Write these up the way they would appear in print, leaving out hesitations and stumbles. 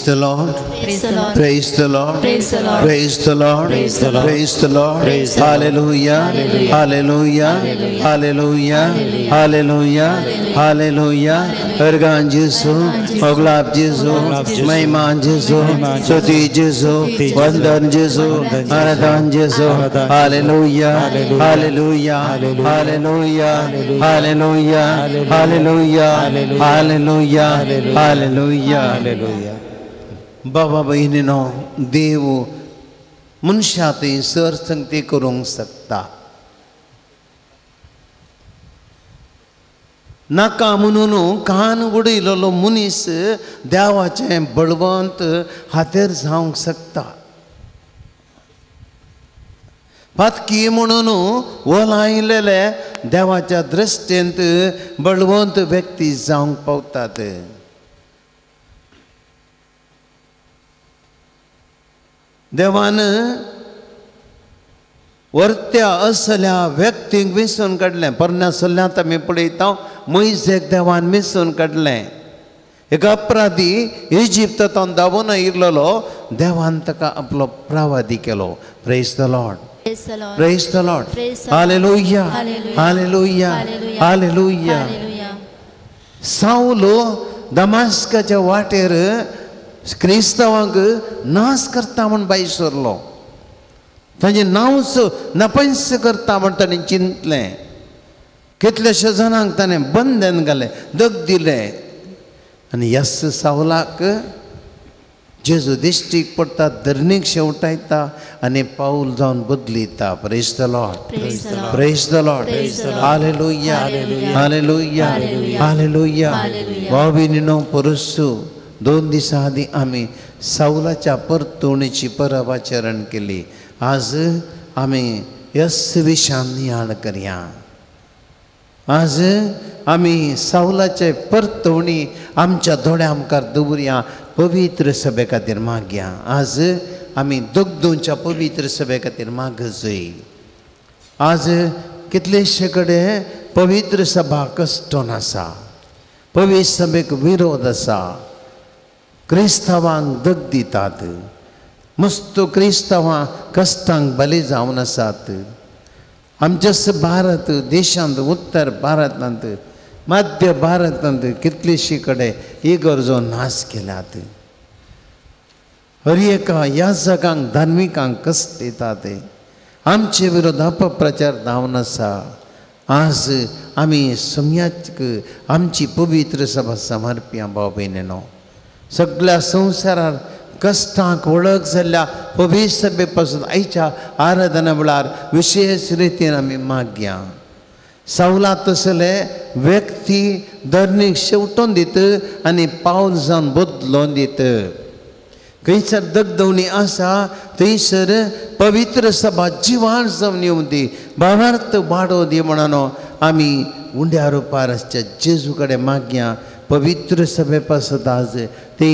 the Lord. Praise the Lord. Praise the Lord. Praise the Lord. Praise the Lord. Praise the Lord. Praise the Lord. Praise the Lord. Hallelujah. Hallelujah. Hallelujah. Hallelujah. Hallelujah. Argan Jesu, Oglab Jesu, Maiman Jesu, Soti Jesu, Vandan Jesu, Aradan Jesu. Hallelujah. Hallelujah. Hallelujah. Hallelujah. Hallelujah. Hallelujah. Hallelujah. बाबा भयणीनो, देव मनशा थंय sir संगती करूंक शकता. नाका म्हणून कान उडयलेलो मनीस देवाचें बळवंत हातेर जावंक शकता. पातकी म्हणून वलायलेले देवाच्या दृश्टींत बळवंत व्यक्ती जावंक पावतात. देवान वर्त्या असल्या व्यक्तींक विसून काडलें. पोरण्या सल्ल्यांत आमी पळयता मोयजेक देवान विसून काडलें. एक अपराधी इजिप्तांत धांवून आयिल्लो, देवान ताका आपलो प्रवादी केलो. Praise the Lord. Praise the Lord. Hallelujah. Hallelujah. Hallelujah. सावलो दमास्काच्या वाटेर क्रिस्तांवांक नाश करता म्हूण भायर सरलो. तांचें नांवच नपंस करता म्हूण ताणें चिंतलें. कितल्याश्या जाणांक ताणें बंधन घालें, दग दिलें. आनी यस सावलाक जेजू दिश्टीक पडटा, धरणीक शेंवटायता आनी पावल जावन बदलिता. Praise the Lord. Praise the Lord. Hallelujah. Hallelujah. Hallelujah. भाव भयणीनो, परसू 2 दिसां आदीं आमी सावलाच्या परतवणेची परब आचरण केली. आज आमी यस विशान नियाळ करया. आज आमी सावलाचे परतवणी आमच्या दोळ्या मुखार दवरया. पवित्र सभे खातीर मागया. आज आमी दगदोनच्या पवित्र सभे खातीर मागजय. आज कितलेशे कडेन पवित्र सभा कश्टोन आसा, पवित्र सभेक विरोध आसा, क्रिस्तांवांक दग दितात, मस्त क्रिस्तांवां कश्टांक बली जावन आसात. आमच्या भारत देशांत, उत्तर भारतांत, मध्य भारतांत कितलेशी कडेन इगर्जो नाश केल्यात. हर एका याजकांक, धार्मिकांक कश्ट दितात. आमचे विरोध अपप्रचार जावन आसा. आज आमी सम्याक आमची पवित्र सभा समर्प्या. भाव भयणीनो, सगळ्या संवसारार कश्टांक वळख जाल्ल्या पवित्र सभे पासून आयच्या आराधना वेळार विशेष रितीन आमी मागया. सावला तसले व्यक्ती धरणीक शेवटोन दित आनी पावल जावन बदलोन दित. खंयसर दगदवणी आसा थंयसर पवित्र सभा जिवान जावन येवं दी, भावार्थ वाडोवं दी म्हणून आमी उंड्या रुपार आसच्या जेजू कडेन मागया. पवित्र सभे पासत आज ती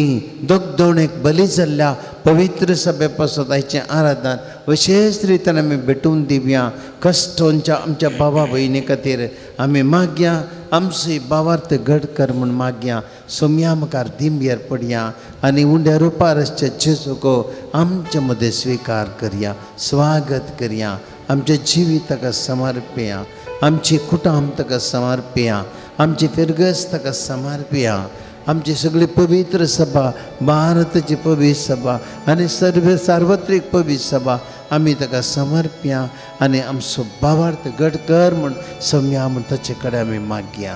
दगदवणेक बली जाल्ल्या पवित्र सभे पासत आयचें आराधन विशेष रितीन आमी भेटून दिवया. कश्टोंच्या आमच्या बाबा भयणी खातीर आमी मागया. आमची भावार्थ घट कर म्हूण मागया. सोम्या मुखार दिंबेर पडया आनी उंड्या रुपार आसच्या जेजूक आमचे मदें स्विकार करया, स्वागत करया. आमच्या जिवीत ताका समर्पया, आमची कुटुंब ताका समर्पया, आमची फिरगस ताका समर्पया, आमची सगळी पवित्र सभा, भारताची पवित्र सभा आनी सर्व सार्वत्रीक पवित्र सभा आमी ताका समर्पया आनी आमचो भावार्थ घट कर म्हूण सम्या म्हूण ताचे कडेन आमी मागया.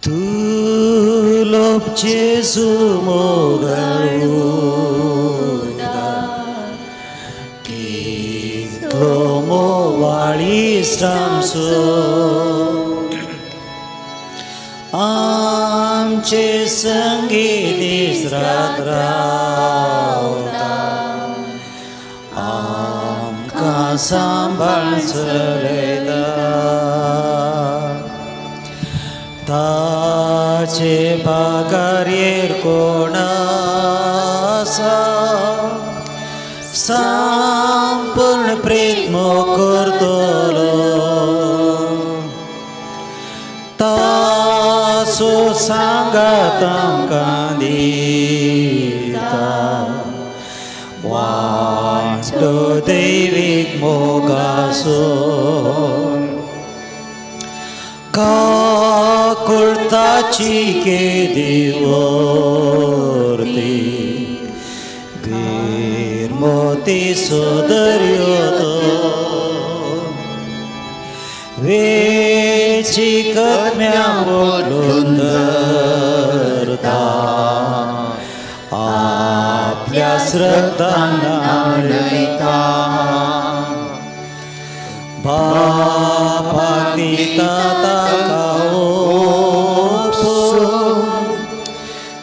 दुलोब जेजू मोगळुदा कितलो मोवाळी श्रामसो आमचे संगी दीस रात रावता आमकां सांबाळ चलयता. ताचे बागारेर कोण आसा, सामको पूर्ण प्रेत मोग करतलो तासो सांगात आमकां दिता वांटो दैवीक मोगासो काकुळताची केदी वर्ती मोती सोदर्यो तो वेची कन्या बोलून धरता आपल्या श्रद्धान आणयता बापाक दिता ताका ओपसून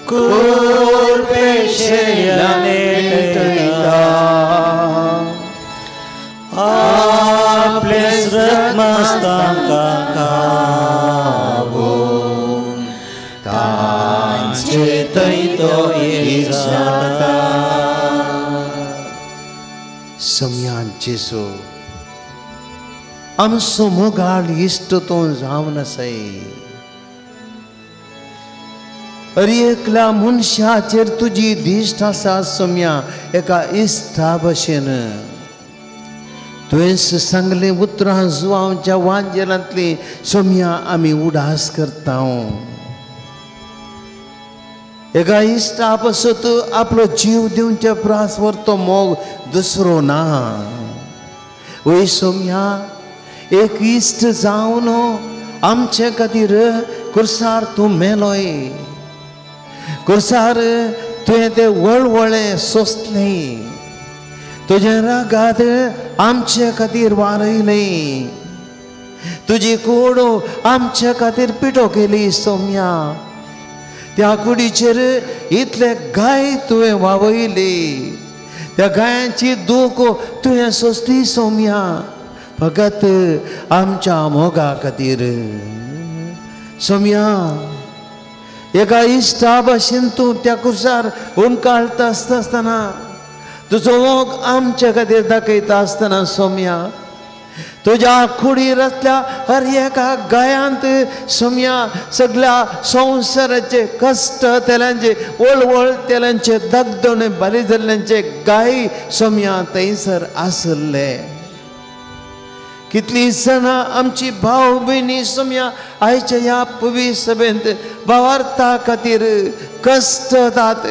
कुरपेशेयाने आपले श्रद्धांका काबून तांचे थंय तो एक जाता. सम्यान जेजू आमचो मोगाळ इश्ट तूं जावन आसाय. अरे एकल्या मनशाचेर तुजी दिश्ट आसा सम्या एका इश्टा भशेन. तुवें सांगलें उतरां जुवांच्या वांजेलांतलीं सोम्या आमी उडास करता. एका इश्टा पासत आपलो जीव दिवचे प्रास व्हरतो मोग दुसरो ना. वय सोम्या एक इश्ट जावन आमचे खातीर कुर्सार तूं मेलोय. कुर्सार तुवें तें वळवळें सोंसलें. तुजें रागात आमचे खातीर वारयलें. तुजी कूड आमचे खातीर पिठो केली सोम्या. त्या कुडीचेर इतले गाय तुवें वावयली. त्या गायांची दूख तुवें सोंसली सोम्या फकत आमच्या मोगा खातीर. सोम्या एका इश्टा भाशेन तूं त्या कुर्सार हुमकाळटा आसता आसतना तुजो मोग आमचे खातीर दाखयता आसतना सोम्या तुज्या कुडीर आसल्या हर एका गायांत सोम्या सगळ्या संवसाराचे कश्ट तेल्यांचे वळवळ तेल्यांचे दगदणे बरी जाल्ल्यांचे गाय सोम्या थंयसर आसले. कितली जाणां आमची भाव भयणी सोम्या आयच्या ह्या पवी सभेंत भावार्था खातीर कश्टतात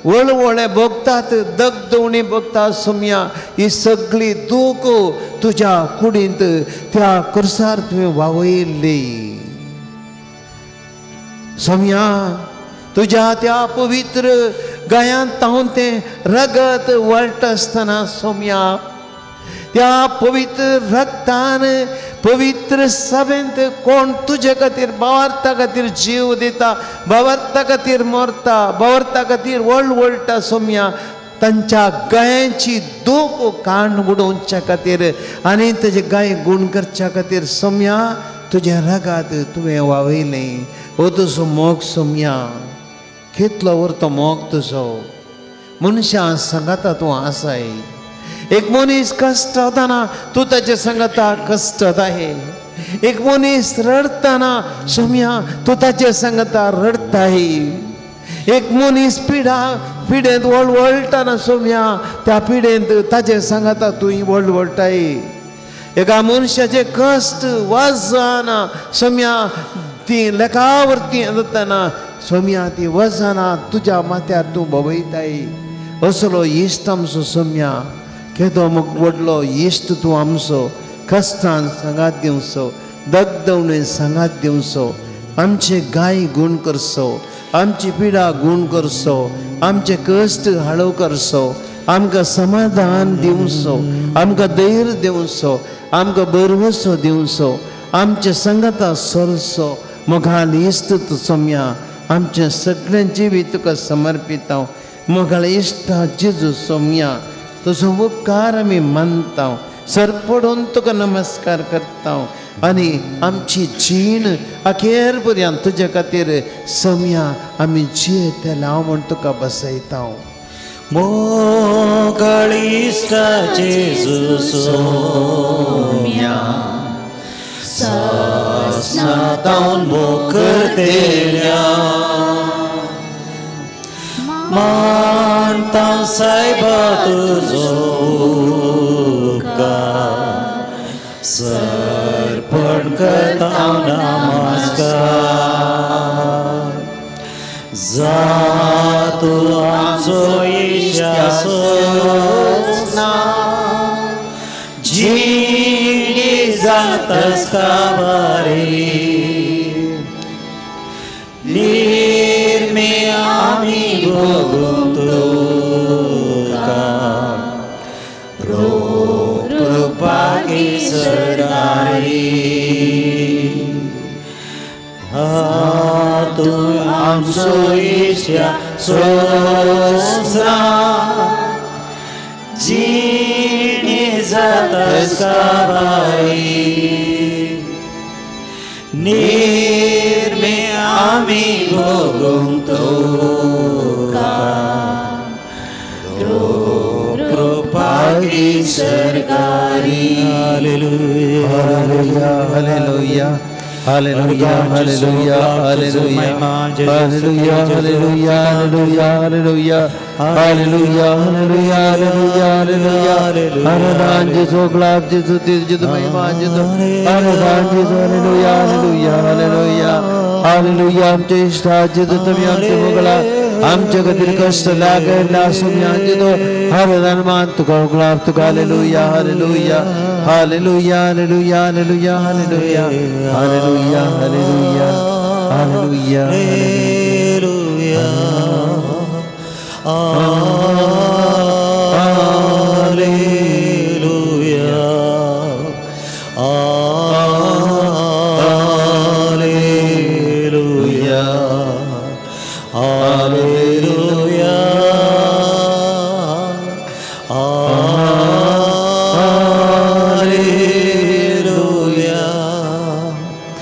वळवळे भोगतात दगदवणी भोगतात सोम्या. ही सगळी दूख तुज्या कुडींत त्या कुर्सार तुवें वावयल्ली सोम्या. तुज्या त्या पवित्र गायांत तावन तें रगत वळटा आसतना सोम्या त्या पवित्र रक्तान पवित्र सभेंत कोण तुजे खातीर भावार्था खातीर जीव दिता भावार्था खातीर मरता भावार्था खातीर वळवळटा सोम्या तांच्या गायांची दूख काण उडोवच्या खातीर आनी तेजे गाय गूण करच्या खातीर सोम्या तुजें रगात तुवें वावयलें. हो तुजो मोग सोम्या कितलो व्हरतो मोग तुजो. मनशां सांगाता तूं आसाय. एक मनीस कश्टताना तूं ताचे सांगाता कश्टत आहे. एक मनीस रडताना सोम्या तूं ताचे सांगाता रडताय. एक मनीस पिडेंत वळवळटाना सोम्या त्या पिडेंत ताचे सांगाता तूं वळवळटाय. एका मनशाचे कश्ट वजना सोम्या ती लेखावरती जाताना सोम्या ती वजना तुज्या माथ्यार तूं भोवयताय. असलो इश्ट आमचो सोम्या केदो व्हडलो इश्ट तूं आमचो. कश्टान सांगात दिवचो दगदवणे सांगात दिवचो आमचे गाय गूण करचो आमची पिडा गूण करचो आमचे कश्ट हाळव करचो आमकां समाधान दिवचो आमकां धैर्य दिवचो आमकां भरवसो दिवचो आमचे सांगाता सोलसो. मोगाळ इश्ट तूं सोम्या आमचें सगळें जिवीत तुका समर्पिता. मोगाळ इश्टा जेजू सोम्या तुजो उपकार आमी मानता. सर पडून तुका नमस्कार करता आनी आमची जीण अखेर पर्यंत तुजे खातीर सोम्या आमी जियेतले हांव म्हूण तुका बसयता. मोगळिश्टा जेजू सोम्या सासनातावन मोकरतेल्या मानता सायबा तुजो उपकार सर्पण करता नमस्कार जा तूं आमचो इश्टा सोंसना जिणी जातास काबारी निर्मे आमी भोगूंक तुका कृपा की सरदारी तूं आमचो इश्टा सोंसना जिणी जातास काबारी निर्मे आमी भोगूंक तुका कृपा की सरकारी. Hallelujah, hallelujah, hallelujah, hallelujah, hallelujah, hallelujah, hallelujah, hallelujah, hallelujah, hallelujah, hallelujah, hallelujah. Hardan जेजू गुलाब जेजू तेज जेजू महिमा जेजू हरदान जेजू. Hallelujah, hallelujah, hallelujah, hallelujah. आमचे इश्टा जेजू तुमी आमचे मोगला आमचे खातीर कश्ट लागयल्ले आसून जेजू हरदान मान तुका गुलाब तुका. Hallelujah, hallelujah, hallelujah, hallelujah, hallelujah, hallelujah, hallelujah, hallelujah, hallelujah, hallelujah, hallelujah, hallelujah, hallelujah, hallelujah,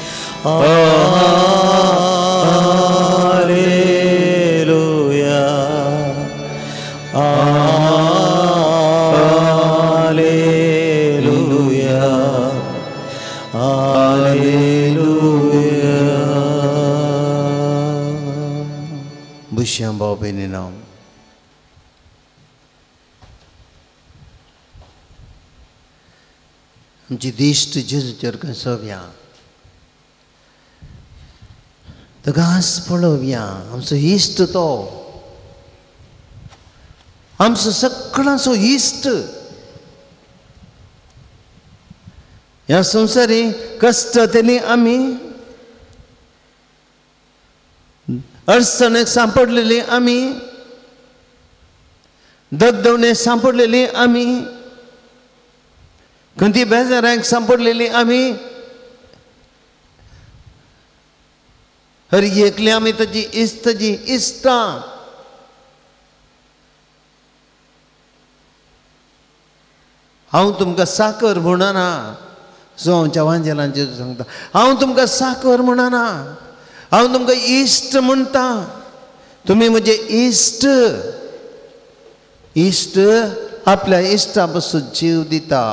hallelujah, hallelujah, hallelujah. बुश्यां भाव भयणी नांव आमची दिश्ट जेजूचेर कसोवया, ताका पळोवया. आमचो इश्ट तो, आमचो सगळ्यांचो इश्ट. ह्या संवसारी कश्ट तेली आमी, अडचणेक सांपडलेली आमी, दगदवणेक सांपडलेली आमी, खंती बेजारांक सांपडलेली आमी, हर एकली आमी ताजी इश्ट, ताजी इश्टां. हांव तुमकां साकर म्हणना, सो आमच्या वांजेलांचेर सांगता, हांव तुमकां साकर म्हणना, हांव तुमकां इश्ट म्हणटा. तुमी म्हजे इश्ट. इश्ट आपल्या इश्टा पासून जीव दिता.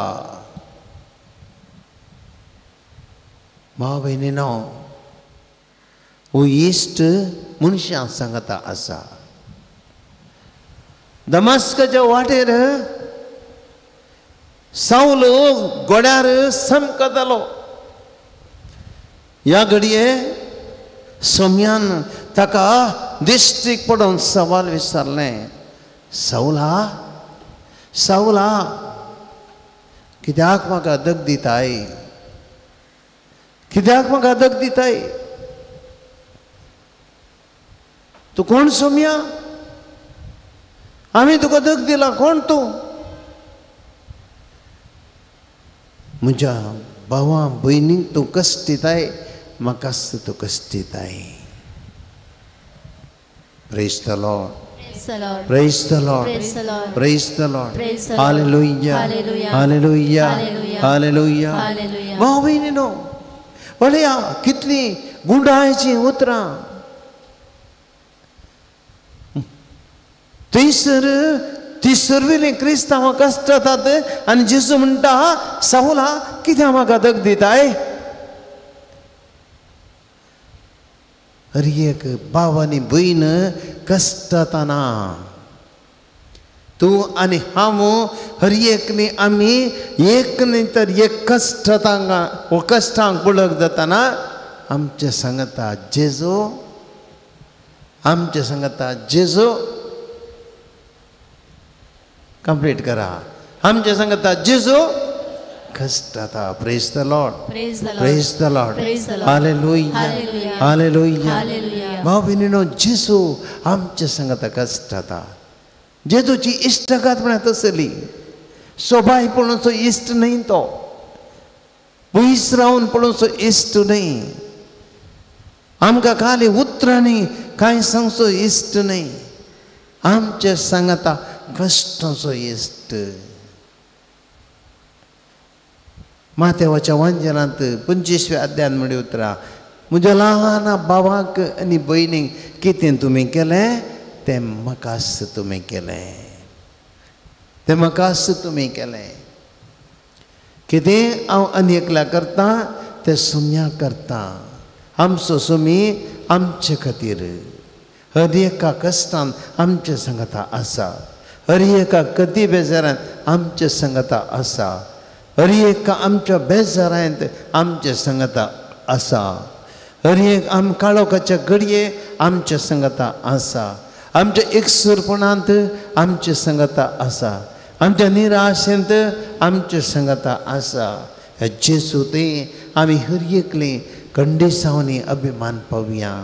भाव भयणी न्हू, हो इश्ट मनशां सांगता आसा. दमास्काच्या वाटेर सावल गोड्यार समकतालो. ह्या घडये सोम्यान ताका दिश्टीक पडोवन सवाल विचारलें, सावला सावला कित्याक म्हाका दग दिताय, कित्याक म्हाका दग दिताय? तूं कोण सोम्या? आमी तुका दग दिला, कोण तूं? म्हज्या भावा भयणीक तूं कश्ट दिताय, म्हाकाच तूं कश्ट दिताय. Praise the Lord. Praise the Lord. Praise the Lord. Hallelujah. Hallelujah. Hallelujah. भाव भयणीनो, पळया कितली गुंडायचीं उतरां. थंयसर ती सर्वेली क्रिस्तांवां कश्टतात आनी जेजू म्हणटा सावला कित्याक म्हाका दग दिताय. हर एक भाव आनी भयण कश्टतना तूं आनी हांव हर एक न्ही आमी एक न्ही तर एक कश्टतांक वो कश्टांक बळग जातना आमचे सांगता जेजू, आमचे सांगता जेजू. कंप्लीट करा. आमचे सांगता जेजू कश्टता. Praise the Lord, praise the Lord, hallelujah, hallelujah. भाव भयणीनो जेजू आमचे सांगता कश्टता. जेजूची इश्टगात म्हळ्यार तसली सोबाय पळोवचो इश्ट न्हय तो, पयस रावन पळोवचो इश्ट न्हय, आमकां खाली उतरांनी कांय सांगचो इश्ट न्हय, आमचे सांगता कश्टांचो इश्ट. माथ्याच्या वांजनांत 25व्या अध्यान म्हणली उतरां, म्हज्या ल्हान भावाक आनी भयणीक कितें तुमी केलें तें म्हाकाच तुमी केलें, तें म्हाकाच तुमी केलें. कितें हांव आनी एकल्या करतां तें सुम्या करतां. आमचो सुमी आमचे खातीर हर एका कश्टान आमचे सांगता आसा, हर एका कदी बेजारान आमचे सांगता आसा, हर एका आमच्या बेजारांत आमचे सांगता आसा, हर एक आम काळोखाच्या घडये आमचे सांगता आसा, आमच्या एकसूरपणांत आमचे सांगता आसा, आमच्या निराशेंत आमचे सांगता आसा. ह्या जेजू ते आमी हर एकली कंडिसांवनी अभिमान पावया.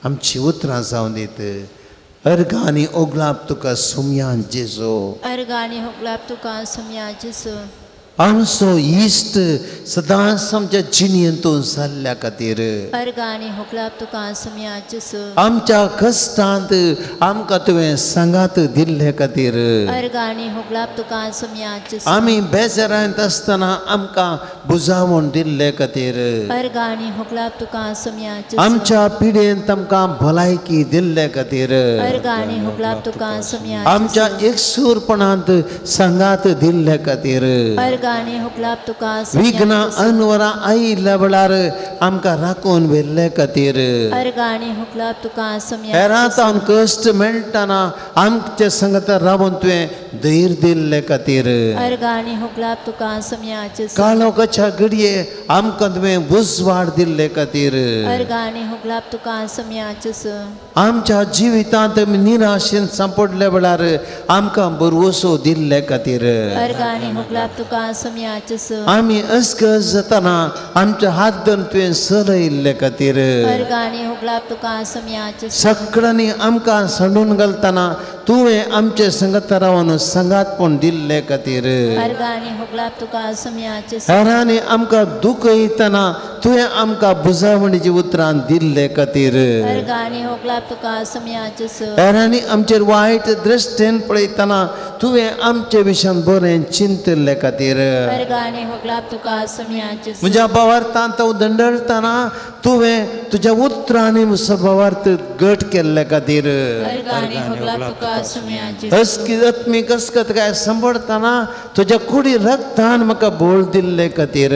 आमची उतरां जावन दीत. अर्गां आनी ओगलाप तुका सुमया जेजू, अर्गां आनी ओगलाप तुका सुमया जेजू. आमचो इश्ट सदांच आमच्या जिणेंतून जाल्ल्या खातीर अर्गां आनी होगलाप तुका सुमया जेजू. आमच्या कश्टांत आमकां तुवें सांगात दिल्ले खातीर अर्गां आनी होगलाप तुका सुमया जेजू. आमी बेजारांत आसतना आमकां बुजावण दिल्ले खातीर अर्गां आनी होगलाप तुका सुमया जेजू. आमच्या पिडेंत आमकां भलायकी दिल्ले खातीर अर्गां आनी होगलाप तुका सुमया जेजू. आमच्या एकसूरपणांत सांगात दिल्ले खातीर विघ्न अनवरा आयिल्ल्या वेळार आमकां राखून व्हेल्ले खातीर हेरांत कश्ट मेळटना आमचे संगता रावन तुवें धैर्य दिल्ले खातीर काळोखाच्या घडये आमकां तुवें उजवाड दिल्ले खातीर आमच्या जिवितांत निराशेन सांपडल्या वेळार आमकां भरवसो दिल्ले खातीर आमी अस्कस जातना आमच्या हात धरून तुवें सरयिल्ले खातीर सगळ्यांनी आमकां सांडून घालतना तुवें आमचे संगता रावन सांगातपण दिल्ले खातीर हेरांनी आमकां दुखयतना तुवें आमकां बुजावणीची उतरां दिल्ले खातीर हेरांनी आमचेर वायट दृश्टीन पळयतना तुवें आमचे विशयान बरें चिंतिल्ले खातीर म्हज्या भावार्थांत हांव दंडळतना तुवें तुज्या उतरांनी म्हजो भावार्थ घट केल्ले खातीर आत्मीक अस्कत काय सांपडटना तुज्या कुडी रक्तान म्हाका बोळ दिल्ले खातीर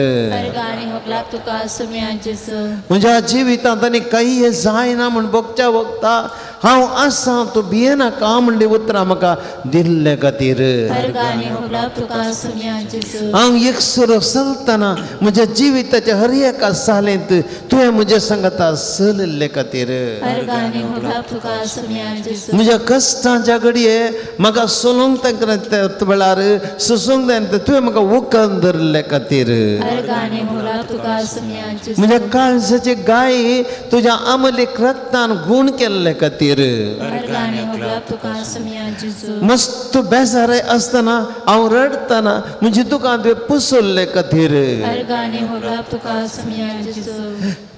म्हज्या जिवितांत आनी कांय जायना म्हूण भोगच्या भोगता हांव आसा तूं भियेनाका म्हणली उतरां म्हाका दिल्ले खातीर हांव एकसुरो चलतना म्हज्या जिविताच्या हर एका सालेंत तुवें म्हज्या सांगता चलिल्ले खातीर म्हज्या कश्टांच्या घडये म्हाका सोलूंक तांकां वेळार सोसूंक जायना तुवें म्हाका उखल धरिल्ले खातीर म्हज्या काळजाचे गाय तुज्या आमलीक रक्तान गूण केल्ले खातीर मस्त बेजार आसतना हांव रडटना म्हजी तुका तुवें पुसल्ले खातीर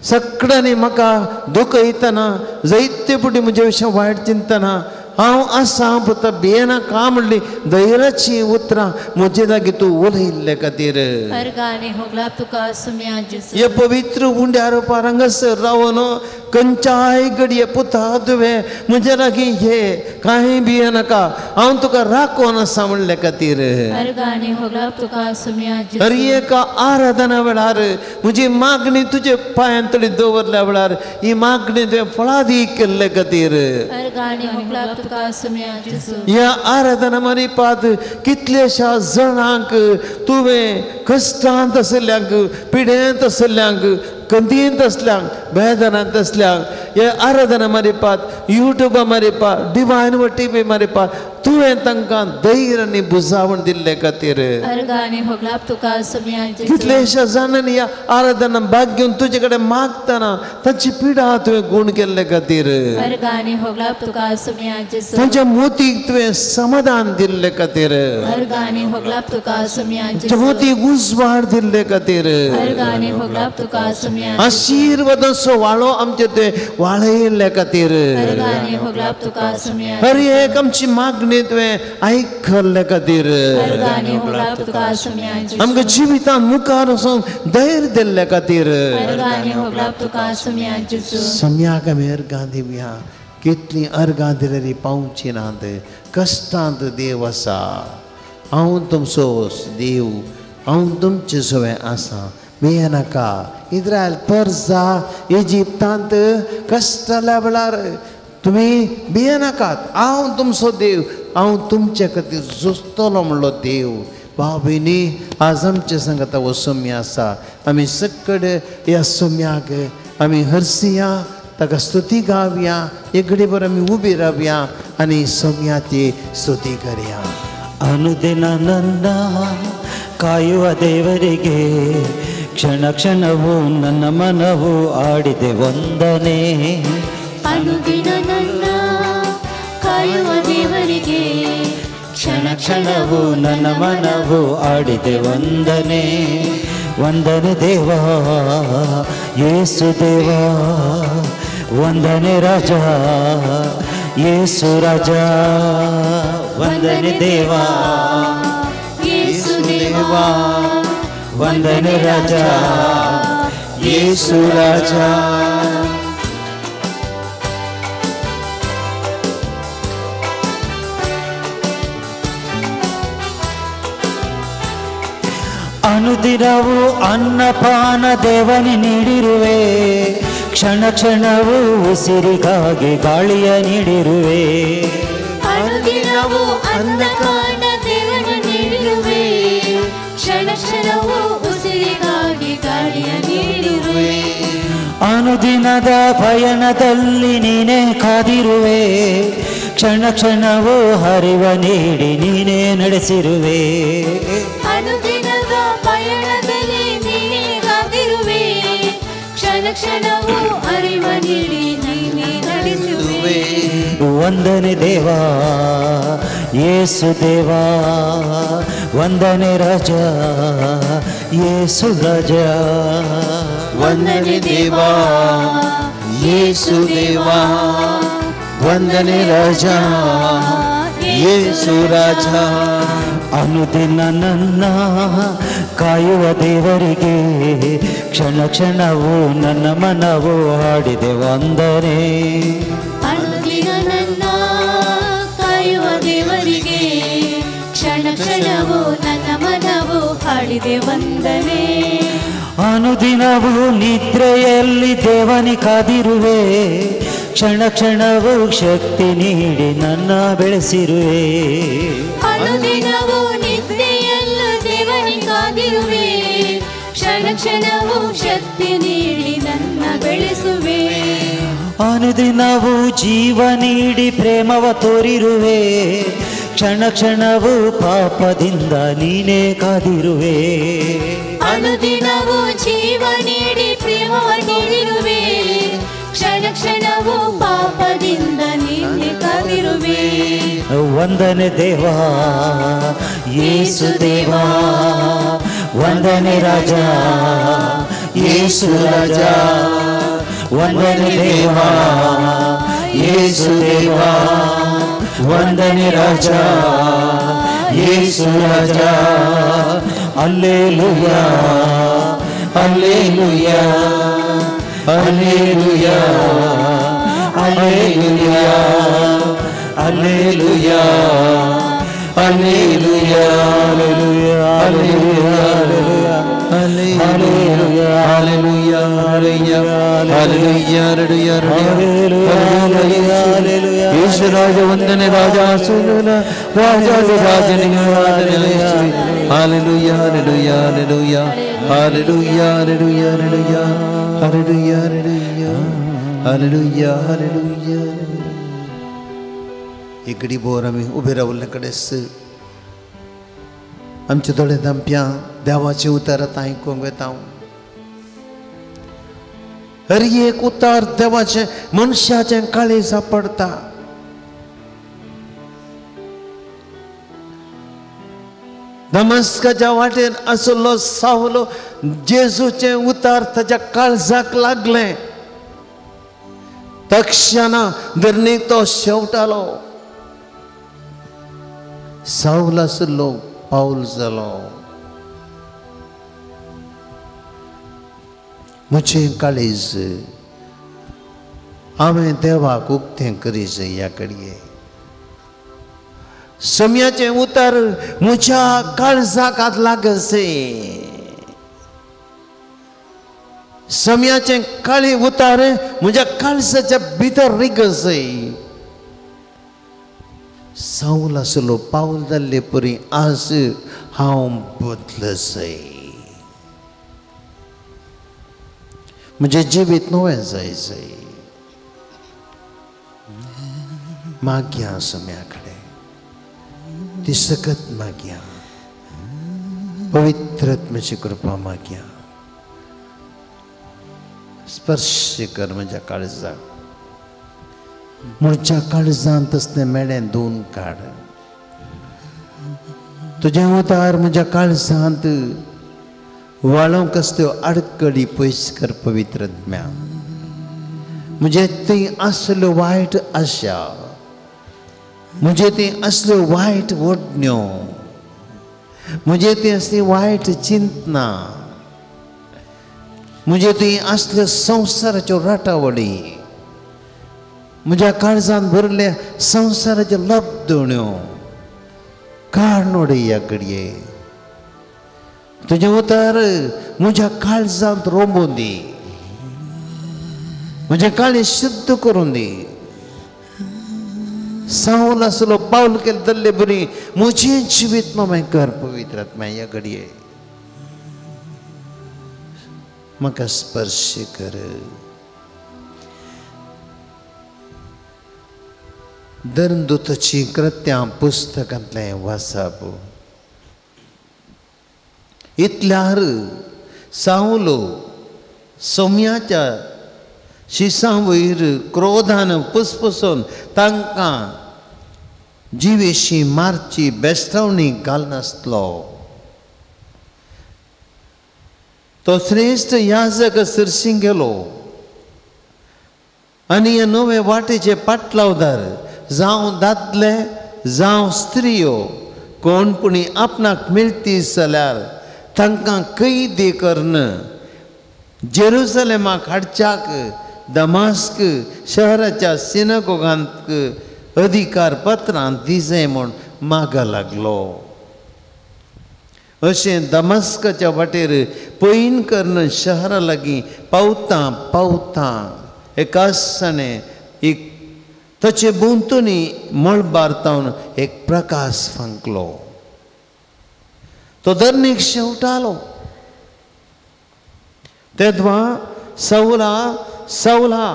सगळ्यांनी म्हाका दुखयतना जायते फावटी म्हजे विशीं वायट चिंतना हांव आसा पुता भियेनाका म्हणली धैर्याची उतरां म्हजे लागीं तूं उलयल्ले खातीर. हे पवित्र उंड्यार हांगासर रावन खंयच्याय घडये पुता तुवें म्हजे लागीं हे कांय भियेनाका हांव तुका राखून आसा म्हणले खातीर. हर एका आराधना वेळार म्हजी मागणी तुजे पांयां तळी दवरल्या वेळार ही मागणी तुवें फळादी केल्ले खातीर. ह्या आराधना मारिपात कितल्याश्या जाणांक तुवें कश्टांत आशिल्ल्यांक पिडेंत आशिल्ल्यांक कंदींत आसल्यांक बेदनांत आसल्यांक हे आराधना मारिपात युट्यूबा मारिपात डिवायन व टीव्ही मारिपात तुवें तांकां धैर्य आनी बुजावण दिल्ले खातीर. कितल्याश्या जाणांनी ह्या आराधना भाग घेवन तुजे कडेन मागतना तांची पिडा तुवें गूण केल्ले खातीर. तांच्या मोतीक तुवें समाधान दिल्ले खातीर. तांच्या मोतीक उजवाड दिल्ले खातीर. आशिर्वादाचो वाळो आमचे तुवें वाळयल्ले खातीर. हर एक आमची मागणी तुवें आयकल्ले खातीर. आमकां जिवितांत मुखार वचून धैर्य दिल्ले खातीर. सम्याक आमी अर्गां दिवया. कितलीं अर्गां दिल्यार पावची नात. कश्टांत देव आसा. हांव तुमचो देव हांव तुमचे सवें आसा. भियेनाका. इस्रायल परजा इजिप्तांत कश्ट जाल्या वेळार तुमी भियेनाकात. हांव तुमचो देव हांव तुमचे खातीर झुजतलो म्हणलो देव. भाव भयणी आज आमचे संगता हो सम्या आसा. आमी सगळे ह्या सम्याक आमी हरसिया ताका स्तुती गावया. एक घडीभर आमी उबी रावया आनी सम्याची स्तुती करया. ಅನುದಿನ ನನ್ನ ಕಾಯುವ ದೇವರಿಗೆ ಕ್ಷಣ ಕ್ಷಣವೂ ನನ್ನ ಮನವು ಆಡಿದೆ ವಂದನೆ. ಅನುದಿನ ನನ್ನ ಕಾಯುವ ದೇವರಿಗೆ ಕ್ಷಣ ಕ್ಷಣವೂ ನನ್ನ ಮನವು ಆಡಿದೆ ವಂದನೆ. ವಂದನೆ ದೇವಾ ಯೇಸು ದೇವಾ ವಂದನೆ ರಾಜ ಯೇಸು ರಾಜ ವಂದನೆ ದೇವಾ ಯೇಸು ದೇವಾ ವಂದನೆ ರಾಜ ಯೇಸು ರಾಜ. ಅನುದಿನವೂ ಅನ್ನಪಾನ ದೇವನಿ ನೀಡಿರುವೆ ಕ್ಷಣ ಕ್ಷಣವೂ ಉಸಿರಿಗಾಗಿ ಗಾಳಿಯ ನೀಡಿರುವೆ. ಅನುದಿನವೂ ಅನ್ನಪಾನ ದೇವನಿ ನೀಡಿರುವೆ ಕ್ಷಣ ಕ್ಷಣವೂ ಉಸಿರಿಗಾಗಿ ಗಾಳಿಯ ನೀಡಿರುವೆ. ಅನುದಿನದ ಪಯಣದಲ್ಲಿ ನೀನೇ ಕಾದಿರುವೆ ಕ್ಷಣ ಕ್ಷಣವೂ ಹರಿವ ನೀಡಿ ನೀನೇ ನಡೆಸಿರುವೆ. ಅನುದಿನದ ಪಯಣದಲ್ಲಿ ನೀನೇ ಕಾದಿರುವೆ ಕ್ಷಣ ಕ್ಷಣವೂ ಅರಿವ ನೀಡಿ ನೀನೇ ನಡೆಸುವೆ. ವಂದನೆ ದೇವಾ ಯೇಸು ದೇವಾ ವಂದನೆ ರಾಜ ಯೇಸು ರಾಜ ವಂದನೆ ದೇವಾ ಯೇಸು ದೇವಾ ವಂದನೆ ರಾಜ ಯೇಸು ರಾಜ. ಅನುದಿನ ನನ್ನ ಕಾಯುವ ದೇವರಿಗೆ ಕ್ಷಣ ಕ್ಷಣವೂ ನನ್ನ ಮನವು ಹಾಡಿದೆ ವಂದನೆ. ಅನುದಿನ ನನ್ನ ಕಾಯುವ ದೇವರಿಗೆ ಕ್ಷಣ ಕ್ಷಣವೂ ನನ್ನ ಮನವು ಹಾಡಿದೆ ವಂದನೆ. ಅನುದಿನವೂ ನಿದ್ರೆಯಲ್ಲಿ ದೇವನಿ ಕಾದಿರುವೆ ಕ್ಷಣ ಕ್ಷಣವೂ ಶಕ್ತಿ ನೀಡಿ ನನ್ನ ಬೆಳೆಸಿರುವೆ. ಅನುದಿನವೂ ನಿದ್ರೆಯಲ್ಲೂ ದೇವನಿ ಕಾದಿರುವೆ ಕ್ಷಣ ಕ್ಷಣವೂ ಶಕ್ತಿ ನೀಡಿ ನನ್ನ ಬೆಳೆಸುವೆ. ಅನುದಿನವೂ ಜೀವ ನೀಡಿ ಪ್ರೇಮವ ತೋರಿರುವೆ ಕ್ಷಣ ಕ್ಷಣವೂ ಪಾಪದಿಂದ ನೀನೇ ಕಾದಿರುವೆ. ಅನುದಿನವೂ ಜೀವ ನೀಡಿ ಪ್ರೇಮವ ತೋರಿರುವೆ ಕ್ಷಣ ಕ್ಷಣವೂ ಪಾಪದಿಂದ ನೀನೇ ಕಾದಿರುವೆ. ವಂದನೆ ದೇವಾ ಯೇಸು ದೇವಾ ವಂದನೆ ರಾಜ ಯೇಸು ರಾಜ ವಂದನೆ ದೇವಾ ಯೇಸು ದೇವಾ ವಂದನೆ ರಾಜ ಯೇಸು ರಾಜ. Alleluia alleluia alleluia alleluia alleluia alleluia alleluia alleluia alleluia alleluia alleluia alleluia. Yesu ರಾಜ ವಂದನೆ ರಾಜ ರಾಜ ರಾಜನಿಗೆ ಆರಾಧನೆ ಯೇಸುವೆ. Hallelujah hallelujah hallelujah hallelujah hallelujah hallelujah hallelujah hallelujah hallelujah. ಈ गडी बोर आमी उबे रावल्ले कडेन आमच्या दोळे धांप्या देवाचें उतर आतां आयकूंक वेता. हर एक उतार देवाचें मनशाचें काळीज पडटा. दमस्काच्या वाटेन आसलो सावलो जेजूचें उतार ताच्या काळजाक लागलें. तक्षणा धरणीक तो शेवटालो. सावल आसलो पावल जालो. म्हजें काळीज हांवें देवाक उक्तें करी जाय ह्या घडये. सम्याचें उतर म्हज्या काळजाक हात लागसे. सम्याचें काळी उतार म्हज्या काळजाच्या भितर रिगसे. सावल आसलो पावल जाल्ले परी आज हांव बदलसय. म्हजें जिवीत नवें जाय जाय. मागया सम्या कडेन ती सकत मागया. पवित्र आत्म्याची कृपा मागया. स्पर्श कर म्हज्या काळजाक. म्हज्या काळजांत तसलें मेळें दोन काड. तुजें उतार म्हज्या काळजांत वाळोवंक असल्यो आडकडी पयस कर पवित्र आत्म्या. म्हजें थंय आसल्यो वायट आशा, म्हजें थंय असल्यो वायट ओडण्यो, म्हजें थंय असली वायट चिंतना, म्हजें थंय असल्यो संवसाराच्यो राटावळी, म्हज्या काळजांत भरल्या संवसाराच्यो लब्दण्यो काड उडय ह्या घडये. तुजें उतर म्हज्या काळजांत रोंबून दी. म्हजें काळीज शुद्ध करून दी. सावल आसलो पावल केलें तल्ले बरी म्हजें जिवीत नवें कर पवित्र आत्म्या ह्या घडये. म्हाका स्पर्श कर. धर्मदूताची कृत्यां पुस्तकांतलें वाचप. इतल्यार सावलो सोम्याच्या शिसां वयर क्रोधान पुसपुसून तांकां जिवेशी मारची बेस्टावणी घालनासलो. तो श्रेश्ठ याजक सरशीं गेलो आनी हे नवे वाटेचे पाटलावदार जावं दादले जावं स्त्रियो कोण पुणी आपणाक मेळती जाल्यार तांकां कैदी करून जेरुसलेमाक हाडच्याक दमास्क शहराच्या सिनागोगांत अधिकार पत्रां दिजे म्हूण मागा लागलो. अशें दमास्काच्या वाटेर पयण करून शहरा लागीं पावतां पावतां एकासणे एक ताचे भोंवतणी मळबार तावन एक प्रकाश फांकलो. तो धरणीक शेवटालो. तेदवा सवला सवला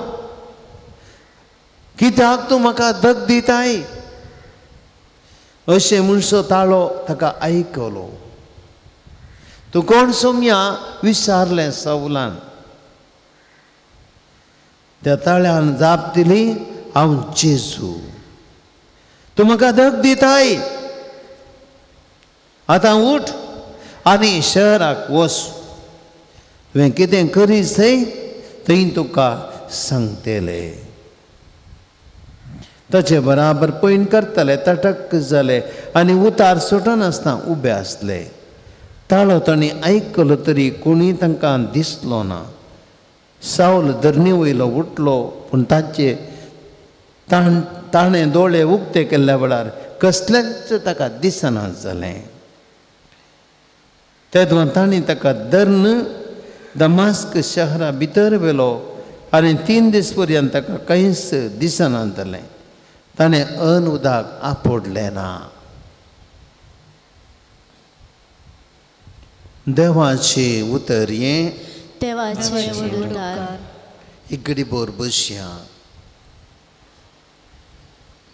कित्याक तूं म्हाका धग दिताय अशें म्हणसो ताळो ताका आयकलो. तूं कोण सोम्या विचारलें सवलान. त्या ताळ्यान जाप दिली, हांव जेजू. तूं म्हाका धग दिताय. आतां उठ आनी शहराक वच. तुवें कितें करीत थंय थंय तुका सांगतले. ताचे बराबर पयण करताले तटक जाले आनी उतार सुटनासतना उबे आसले. ताळो तांणी आयकलो तरी कोणूय तांकां दिसलो ना. सावल धरणी वयलो उठलो, पूण ताचे ताणें दोळे उक्ते केल्ल्या वेळार कसलेंच ताका दिसना जालें. तेदोन तांणी ताका धरून दमास्क शहरा भितर व्हेलो आनी 3 दीस पर्यंत ताका कांयच दिसना जालें. ताणें अन्न उदक आपोडलें ना. देवाचें उतर हें. देवाचें उतर. इकडे बोर बसया.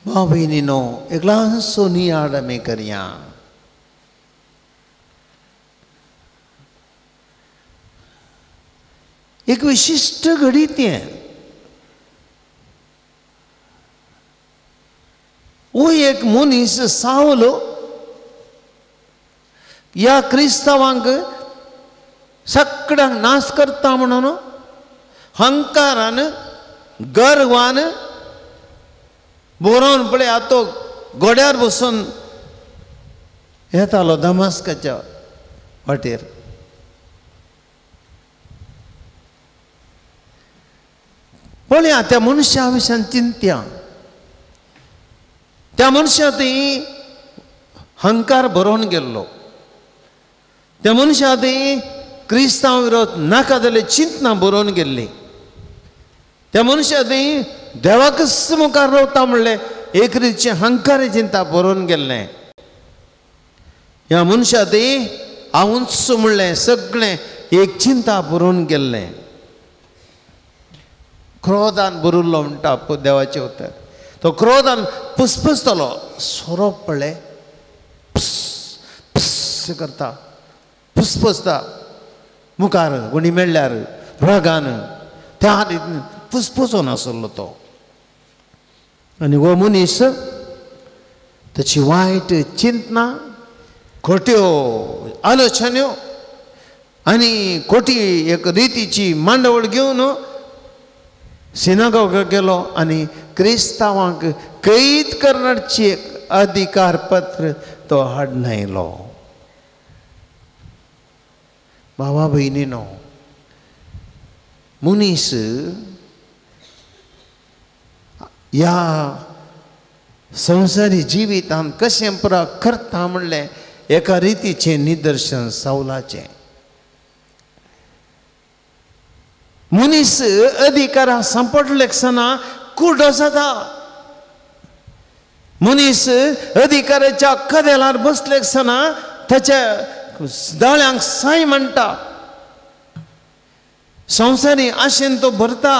भाव भयणीनो, एक ल्हानसो नियाळ आमी करया. एक विशिश्ट घडीत हें. वो एक मनीस सावलो ह्या क्रिस्तांवांक सगळ्यांक नाश करता म्हणून हंकारान गर्वान बरोवन पळय तो घोड्यार बसून येतालो दमास्काच्या वाटेर. पळया त्या मनशा विशयान चिंत्या. त्या मनशा थंय हंकार बरोवन गेल्लो. त्या मनशा थंय क्रिस्तांव विरोध नाका जाल्ले चिंतना बरोवन गेल्ली. त्या मनशा थंय देवाकच मुखार रावता म्हणलें एक रितीचें हंकारी चिंता बरोवन गेल्लें. ह्या मनशा थंय हांवूच म्हणलें सगळें एक चिंता बरोवन गेल्लें. क्रोधान बरुल्लो म्हणटा देवाचें उतर. तो क्रोधान पुसपुसतलो सोरोप पळय पुस पुस करता, पुसपुसता मुखार कोणी मेळ्ळ्यार रागान त्या रितीन पुसपुसोन आसलो तो. आनी हो मनीस ताची वायट चिंतना, खोट्यो आलोचन्यो आनी खोटी एक रितीची मांडवळ घेवन सिनागोगाक गेलो आनी क्रिस्तांवांक कैद करण्याची एक अधिकार पत्र तो हाडून आयलो. भावा भयणीनो, मनीस ह्या संवसारी जिवितांत कशें पुरा करता म्हणलें एका रितीचें निदर्शन सावलाचें. मनीस अधिकारा सांपडले आसतना कुड्डो जाता. मनीस अधिकाराच्या कदेलार बसले आसतना ताच्या दोळ्यांक साय म्हणटा. संवसारी आशेन तो भरता.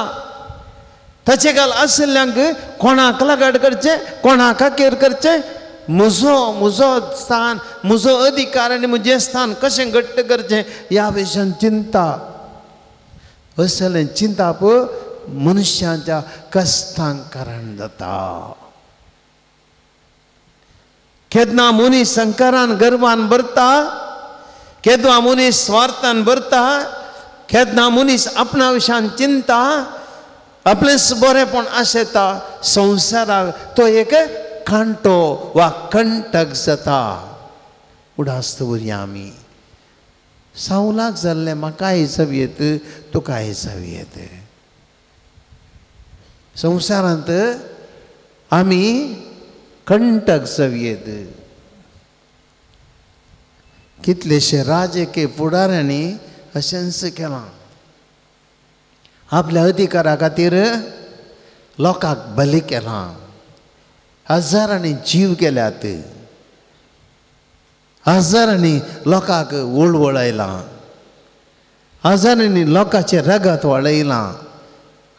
ताचे घाल आशिल्ल्यांक कोणाक लगाड करचें, कोणाक खाकेर करचें, म्हजो म्हजो स्थान, म्हजो अधिकार आनी म्हजें स्थान कशें घट्ट करचें ह्या विशयान चिंता. असलें चिंताप मनशाच्या कश्टांक कारण जाता. केन्ना मनीस संकारान गर्वान भरता, केन्ना मनीस स्वार्थान भरता, केन्ना मनीस आपणा विशयान चिंता, आपलेंच बरेंपण आशेता, संवसाराक तो एक कांटो वा कंटक जाता. उडास दवरया आमी. सावलाक जाल्लें म्हाकाय जावं तुकाय जावं. संवसारांत आमी कंटक जावं. कितलेशे राजकीय फुडाऱ्यांनी अशेंच केलां. आपल्या अधिकारा खातीर लोकांक बली केलां. हजारांनी जीव गेल्यात, हजारांनी लोकांक वळवळायलां, हजारांनी लोकांचें रगत वाडयलां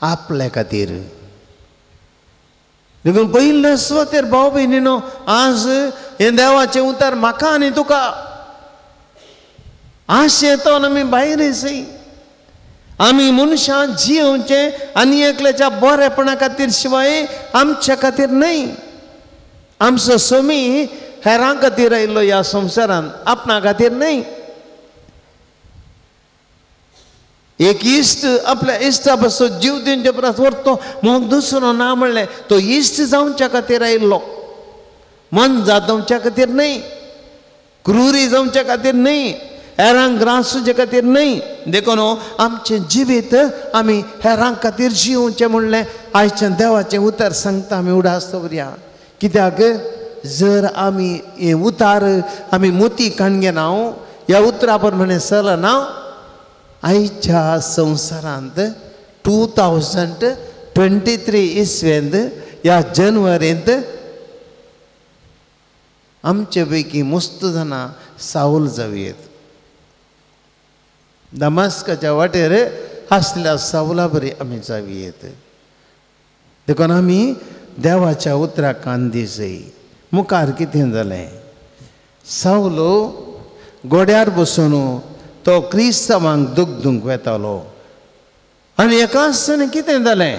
आपल्या खातीर. देखून पयले सुवातेर भाव भयणीनो, आज हें देवाचें उतर म्हाका आनी तुका आशेतो आमी भायर येसय. आमी मनशां जियोवचें आनी एकल्याच्या बरेपणा खातीर शिवाय आमच्या खातीर न्हय. आमचो स्वामी हेरां खातीर आयिल्लो ह्या संवसारांत, आपणा खातीर न्हय. एक इश्ट आपल्या इश्टा पासून जीव दिवचे परस व्हरतो मोग दुसरो ना म्हणलें तो इश्ट जावच्या खातीर आयिल्लो, मन जावच्या खातीर न्हय, क्रुरी जावच्या खातीर न्हय, हेरांक ग्रासूचे खातीर न्हय. देखून आमचें जिवीत आमी हेरां खातीर जिवचें म्हणलें आयचें देवाचें उतर सांगता आमी उडास दवरया. कित्याक जर आमी हें उतार आमी मोती काण घेना ह्या उतरा प्रमाणें चलना आयच्या संवसारांत 2023 इसवेंत ह्या जनवरींत आमचे पैकी मस्त जाणां सावल जावयेत. दमास्काच्या वाटेर आसल्या सावला बरी आमी जावयेत. देखून आमी देवाच्या उतराक कान दिसय. मुखार कितें जालें, सावलो गोड्यार बसून तो क्रिस्तांवांक दुखदूंक वेतालो आनी एकाच कितें जालें,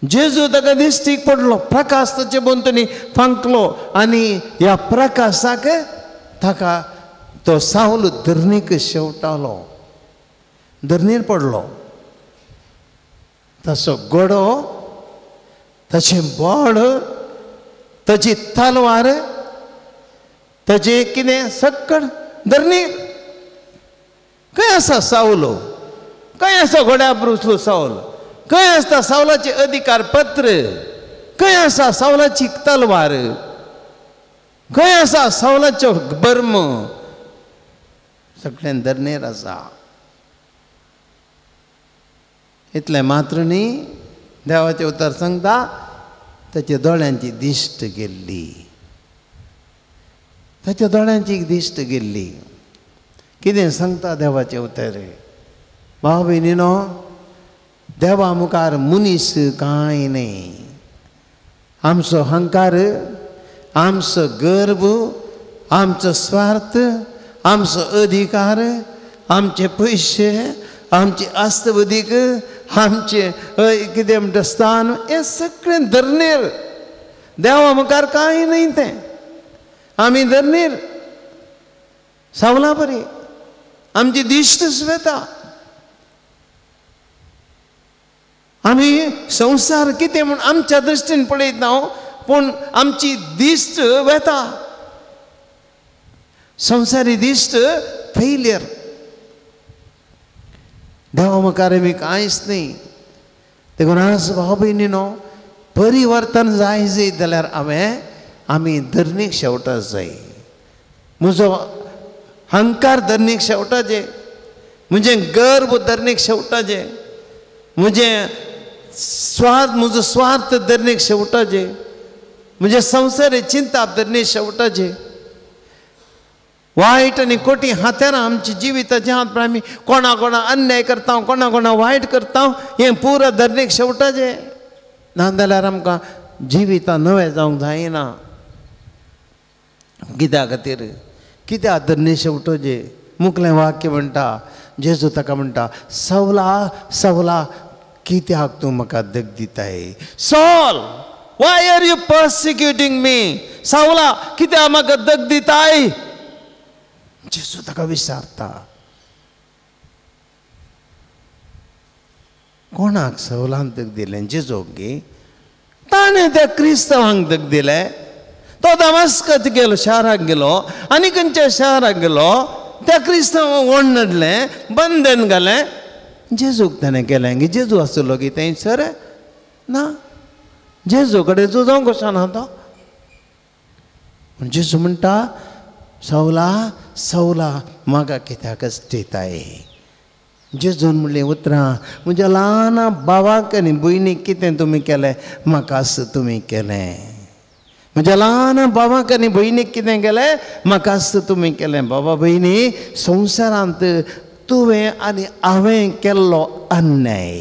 जेजू ताका दिश्टीक पडलो, प्रकाश ताचे भोंवतणी फांकलो आनी ह्या प्रकाशाक ताका तो सावल धरणीक शेवटालो, धरणीर पडलो. ताचो गोडो, ताचें बोड, ताची तलवार, ताचें कितें सक्कड धरणीर. खंय आसा सावलो, खंय आसा घोड्या बसलो सावल, खंय आसता सावलाचें अधिकार पत्र, खंय आसा सावलाची तलवार, खंय आसा सावलाचो बर्म, सगळें धरणेर आसा. इतलें मात्र न्ही, देवाचें उतर सांगता ताच्या दोळ्यांची दिश्ट गेल्ली, ताच्या दोळ्यांची दिश्ट गेल्ली. कितें सांगता देवाचें उतर? भाव भयणीनो, देवा मुखार मनीस कांय न्हय. आमचो अहंकार, आमचो गर्व, आमचो स्वार्थ, आमचो अधिकार, आमचे पयशे, आमची आस्तबदीक, आमचें कितें म्हणटा स्थान, हें सगळें धरणेर. देवा मुखार कांय न्हय तें. आमी धरणेर सावला बरी आमची दिश्ट वेता. आमी संवसार कितें म्हूण आमच्या दृश्टीन पळयता, पूण आमची दिश्ट वेता. संवसारी दिश्ट फेलियर. देवा मुखार आमी कांयच न्हय. देखून आज भाव भयणीनो, परिवर्तन जाय जायत जाल्यार हांवें आमी धरणीक शेवटाक जाय. म्हजो अहंकार धरणीक शेवटाचें, म्हजें गर्व धरणीक शेवटाचें, म्हजें स्वार्थ, म्हजो स्वार्थ धरणीक शेवटाचें, म्हजें संवसारी चिंताप धरणीक शेवटाचें. वायट आनी खोटी हात्यारां आमच्या जिविताच्या हात आमी कोणा कोणा अन्याय करता, कोणा कोणा वायट करता, हें पुरो धरणीक शेवटाचें. ना जाल्यार आमकां जिवितां नवें जावंक जायना. कित्या खातीर? कित्याक धरणी शेवटोचें? मुखलें वाक्य म्हणटा, जेजू ताका म्हणटा, सवला सवला कित्याक तूं म्हाका दग दिताय? Saul, why are you persecuting me? सावला कित्याक म्हाका दग दिताय? जेजू ताका विचारता. कोणाक सवलान दग दिलें? जेजूक गे. ताणें त्या क्रिस्तांवांक दग दिलें. तो दमास्कात गेलो, शाराक गेलो आनी खंयच्या शाराक गेलो, त्या क्रिस्तांवांक ओडलें, बंधन घालें. जेजूक ताणें केलें की जेजू आसलो की थंयसर ना, जेजू कडेन जावंक कशें ना तो. पूण जेजू म्हणटा, सवला सवला म्हाका कित्याक दिताय? जेजून म्हणलीं उतरां, म्हज्या ल्हान भावाक आनी भयणीक कितें तुमी केलें, म्हाकाच तुमी केलें. म्हज्या ल्हान भावाक आनी भयणीक कितें केलें, म्हाकाच तुमी केलें. बाबा भयणी, संवसारांत तुवें आनी हांवें केल्लो अन्याय,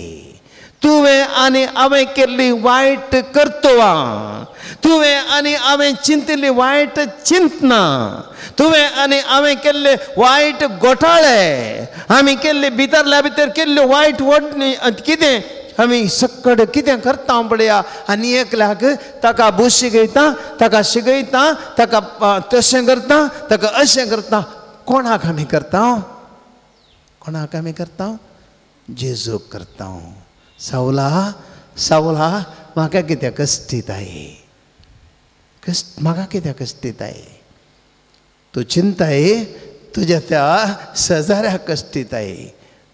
तुवें आनी हांवें केल्ली वायट कर्तवां, तुवें आनी हांवें चिंतिल्ली वायट चिंतना, तुवें आनी हांवें केल्ले वायट घोटाळे, आमी केल्ले भितरल्या भितर केल्ल्यो वायट वडणी कितें आमी सक्कड कितें करता पळया. आनी एकल्याक ताका बूस शिकयता, ताका शिकयता, ताका तशें करता, ताका अशें करता. कोणाक आमी करता? कोणाक आमी करता? जेजूक करता. सावला सावला म्हाका कित्याक कश्टिताय, म्हाका कित्याक कश्टिताय? तूं चिंताय तुज्या त्या शेजाऱ्याक कश्टिताय,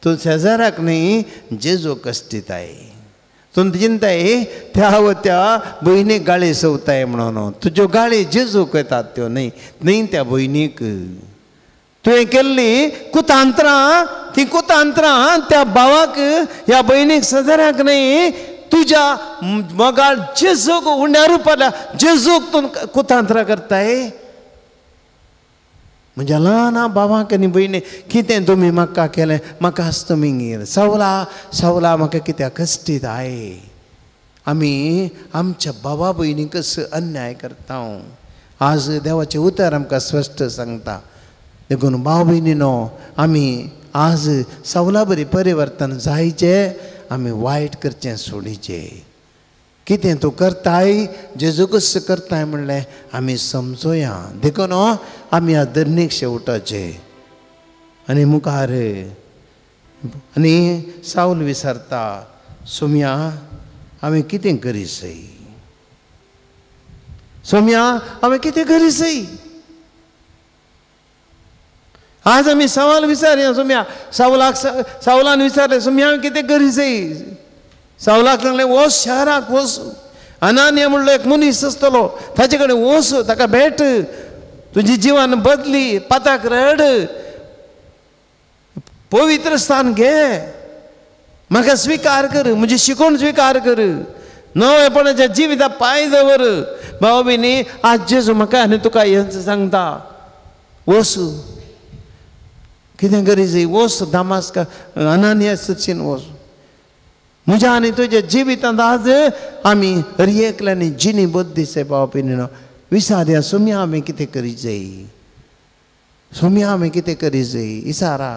तूं शेजाऱ्याक न्ही जेजूक कश्टिताय. तूं चिंताय त्या व त्या भयणीक गाळी सोवताय म्हणून, तुज्यो गाळी जेजूक येतात त्यो न्ही, न्ही त्या भयणीक. तुवें केल्ली कुतांत्रां, ती कुतांत्रां त्या भावाक ह्या भयणीक शेजाऱ्याक न्ही, तुज्या मोगाळ जेजूक उंड्यार पडल्या जेजूक तूं कुतांत्रां करताय. म्हज्या ल्हान भावाक आनी भयणी कितें तुमी म्हाका केलें, म्हाकाच तुमी गेलें. सावला सावला म्हाका कित्याक कश्टिताय? आमी आमच्या भावा भयणीकच अन्याय करता. आज देवाचें उतर आमकां स्पश्ट सांगता. देखून भाव भयणीनो आमी आज सावला बरी परिवर्तन जायचें, आमी वायट करचें सोडीचें. कितें तूं करताय जेजूकच करताय म्हणलें आमी समजोया. देखून आमी आज धरणीक शेवटाचें आनी मुखार आनी सावल विसरता, सोम्या हांवें कितें करी सय, सोम्या हांवें कितें करी सय? आज आमी सवाल विचारया सोम्या, सावलाक सावलान विचारलें सोम्या हांवें कितें करी सय? सावलाक सांगलें वच शहराक वच, अनान्या म्हणलो एक मनीस आसतलो ताचे कडेन वच, ताका भेट, तुजी जिवन बदली, पाताक रड, पवित्र स्थान घे, म्हाका स्विकार कर, म्हजी शिकोवण स्विकार कर, नवेपणाच्या जिविता पांय दवर. भाव भयणी आज जेजू म्हाका आनी तुका हेंच सांगता, वच, कितें करी जाय, वच दामास्का अनान्या सचीन वच. म्हज्या आनी तुज्या जिवितांत आज आमी हर एकल्यानी जिणी बद्दीसे भाव भयणीनो विचारया, सोम्या हांवें कितें करी जाय, सोम्या हांवें कितें करी जाय? इसारा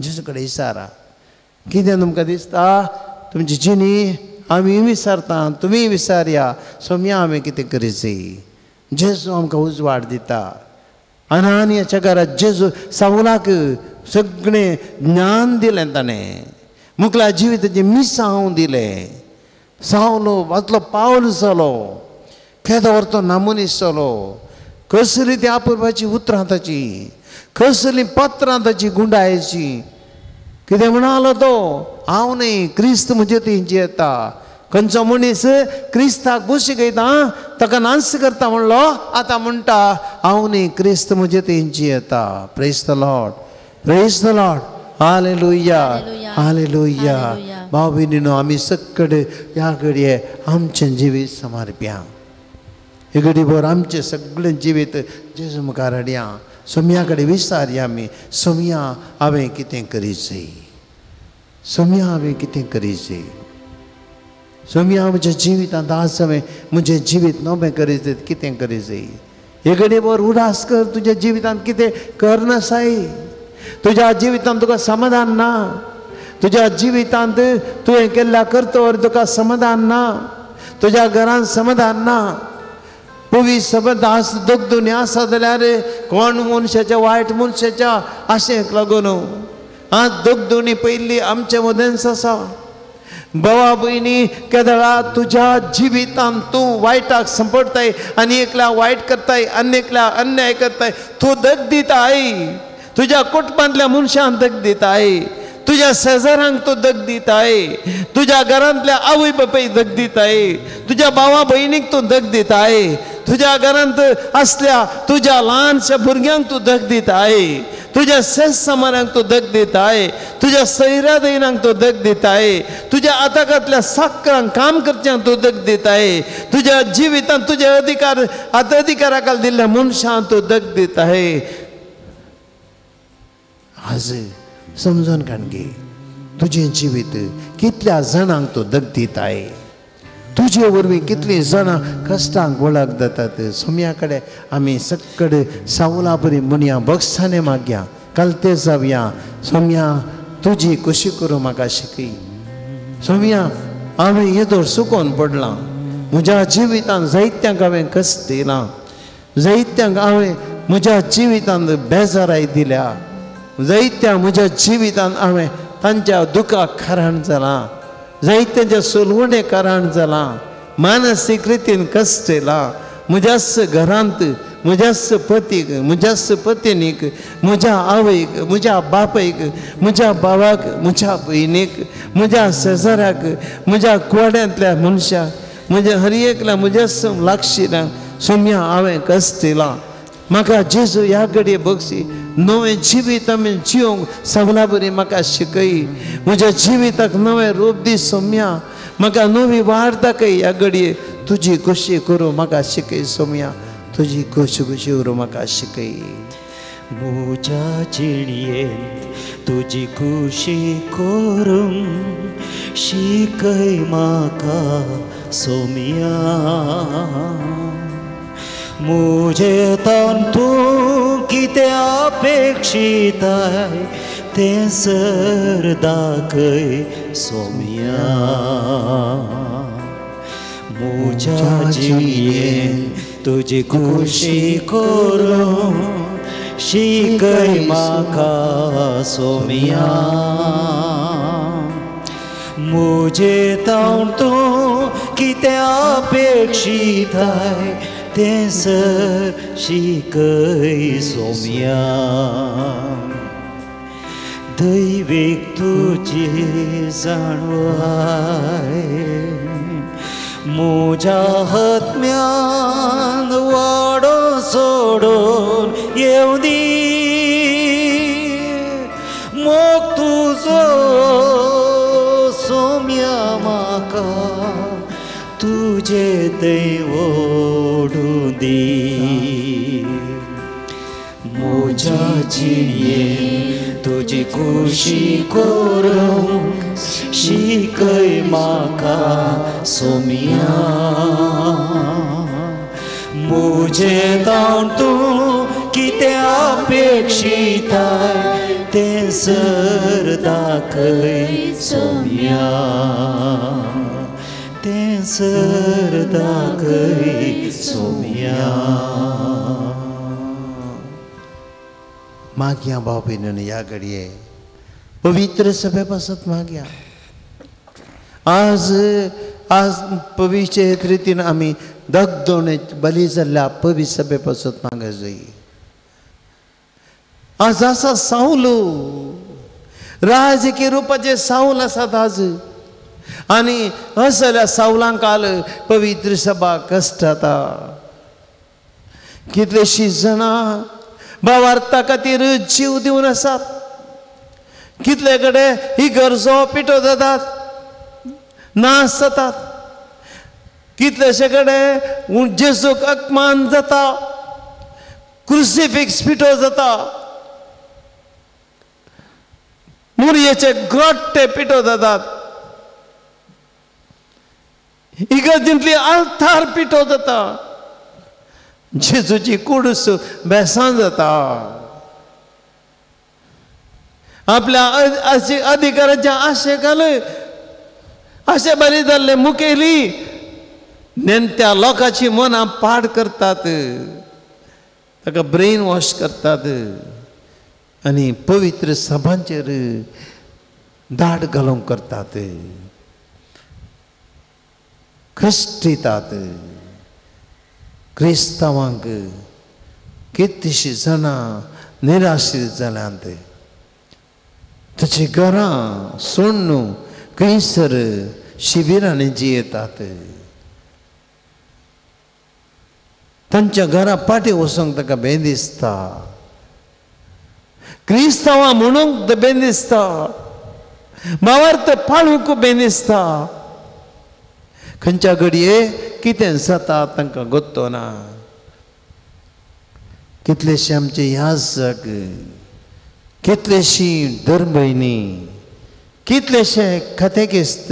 जेजू कडेन इसारा. कितें तुमकां दिसता तुमची जिणी आमी विसरता, तुमी विसारया, सोम्या हांवें कितें करी जाय? जेजू आमकां उजवाड दिता. अनान्याच्या घरांत जेजू सावलाक सगळें ज्ञान दिलें ताणें, मुखल्या जिविताचें मिसांव दिलें. सावलो वाचलो पावल जालो, केदो व्हर तो नामनीस जालो, कसली ती आपुरपाची उतरां ताची, कसलीं पत्रां ताची गुंडायची. कितें म्हणालो तो, हांव न्ही क्रिस्त म्हजे तेंची येता. खंयचो मनीस क्रिस्ताक बशी घेता ताका नाश करता म्हणलो, आतां म्हणटा हांव न्ही क्रिस्त म्हजे तेंची येता. Praise the Lord, praise the Lord, hallelujah, hallelujah. भाव भयणीनो आमी सगळे ह्या घडये आमचें जिवीत समर्प्या, हे घडी भर आमचें सगळें जिवीत जेजू मुखार हाडया, सोम्या कडेन विचारया आमी, सोम्या हांवें कितें करी जाय, सोम्या हांवें कितें करी जाय, सोम्या म्हज्या जिवितांत आज हांवें म्हजें जिवीत नवें करी जाय, कितें करी जाय? हे घडी भर उदास कर तुज्या जिवितांत कितें करनासाय, तुज्या जिवितांत तुका समाधान ना, तुज्या जिवितांत तुवें केल्ल्या कर्तव्यार तुका समाधान ना, तुज्या घरांत समाधान ना. पवी सबंद आस दगदुनी आसा जाल्यार कोण मनशाच्या वायट मनशाच्या आशेक लागून आज दगदुनी पयली आमचे मदेंच आसा. भावा भयणी केदळा तुज्या जिवितांत तूं वायटाक संपडताय आनी एकल्या वायट करताय आनी एकल्या अन्याय करताय, तूं दग दिताय, तुज्या कुटुंबांतल्या मनशांक दग दिताय, तुज्या शेजाऱ्यांक तूं दग दिताय, तुज्या घरांतल्या आवय बापायक दग दिताय, तुज्या भावा भयणीक तूं दग दिताय, तुज्या घरांत आसल्या तुज्या ल्हानशा भुरग्यांक तूं दग दिताय, तुज्या शेज समारांक तूं दग दिताय, तुज्या सैरा दैनांक तूं दग दिताय, तुज्या आताकांतल्या साकरांक काम करच्यांक तूं दग दिताय, तुज्या जिवितांत तुज्या अधिकार आतां अधिकाराक दिल्ल्या मनशांक तूं दग दिताय. आज समजून काडगे तुजें जिवीत कितल्या जाणांक तूं दग दिताय, तुजे वरवीं कितलीं जाणां कश्टांक वळख जातात. सोम्या कडेन आमी सगळे सावला बरी म्हणया, बक्षाने मागया, कलते जावया, सोम्या तुजी खोशी करूं म्हाका शिकय, सोम्या हांवें येदोळ सुकोवन पडलां, म्हज्या जिवितांत जायत्यांक हांवें कश्ट दिलां, जायत्यांक हांवें म्हज्या जिवितांत बेजाराय दिल्या, जायत्या म्हज्या जिवितांत हांवें तांच्या दुखाक कारण जालां, जायत्यांच्या सोलवणे कारण जालां, मानसीक रितीन कश्ट येयला. म्हज्याच घरांत म्हज्याच पतीक, म्हज्याच पत्नीक, म्हज्या आवयक, म्हज्या बापायक, म्हज्या भावाक, म्हज्या भयणीक, म्हज्या शेजाऱ्याक, म्हज्या कुवाड्यांतल्या मनशाक, म्हज्या हर एकल्या म्हज्याच लागशिल्ल्यांक सोम्या हांवें कश्ट येयला. म्हाका जेजू ह्या घडये बक्षी नवें जिवीत आमी जिवंक सगळ्या बरी म्हाका शिकय. म्हज्या जिविताक नवें रूप दी सोम्या, म्हाका नवी वाट दाखय. ह्या घडये तुजी खोशी करूं म्हाका शिकय सोम्या, तुजी खोशी खोशी करूं म्हाका शिकय. म्हज्या जिणयेंत तुजी खुशी करूंक शिकय म्हाका सोम्या. म्हजे तान तूं कितें अपेक्षिताय तें सर दाखय सोम्या. म्हज्या जिणयेंत तुजी खुशी करूंक शिकय म्हाका सोम्या. म्हजे तान तूं कितें अपेक्षिताय तें सर शिकय सोम्या. दैवीक तुजी जाणवाय म्हज्या हातम्यान वाडो सोडून येवं दी. मोग तुजो सोम्या म्हाका तुजे थंय ओडूं दी. म्हज्या जिणयेंत तुजी खुशी करूंक शिकय म्हाका सोम्या. म्हजे तान तूं कितें अपेक्षिताय तें सर दाखय सोम्या, तें सर दाखय सोम्या. मागया भाव भयणींनो ह्या घडये पवित्र सभे पासत मागया. आज आज पवित्र रितीन आमी दगदोणे बली जाल्ल्या पवित्र सभे पासत मागया जाय. आज आसा सावलो राजकीय रुपाचे सावल आसात आज, आनी असल्या सावलांक काल पवित्र सभा कश्ट जाता. कितलेशीं जाणां भावार्था खातीर जीव दिवन आसात, कितले कडेन ही गरजो पिठो जातात, नाश जातात, कितलेशे कडेन जेजूक अपमान जाता, क्रुसिफिक्स पिठो जाता, मुरयेचे ग्रोट्टे पिठो जातात, इगर्जींतली आल्तार पिठो जाता, जेजूची कुडूस बेसां जाता. आपल्या अधिकाराच्या आशे घाल अशे बरे जाल्ले मुखेली नेणट्या लोकांची मनां पाड करतात, ताका ब्रेन वॉश करतात आनी पवित्र सभांचेर दाट घालूंक करतात, कश्ट दितात. क्रिस्तांवांक कितलीशीं जाणां निराशीत जाल्यांत, ताची घरां सोडून खंयसर शिबिरांनी जियेतात, तांच्या घरा फाटीं वचूंक ताका भें दिसता, क्रिस्तांवां म्हणूंक भें दिसता, भावार्थ पाळूंक भें दिसता. खंयच्या घडये कितें जाता तांकां गोत्तो ना. कितलेशे आमचे याजक, कितलेशीं धर्मभयणी, कितलेशे कथेकेस्त,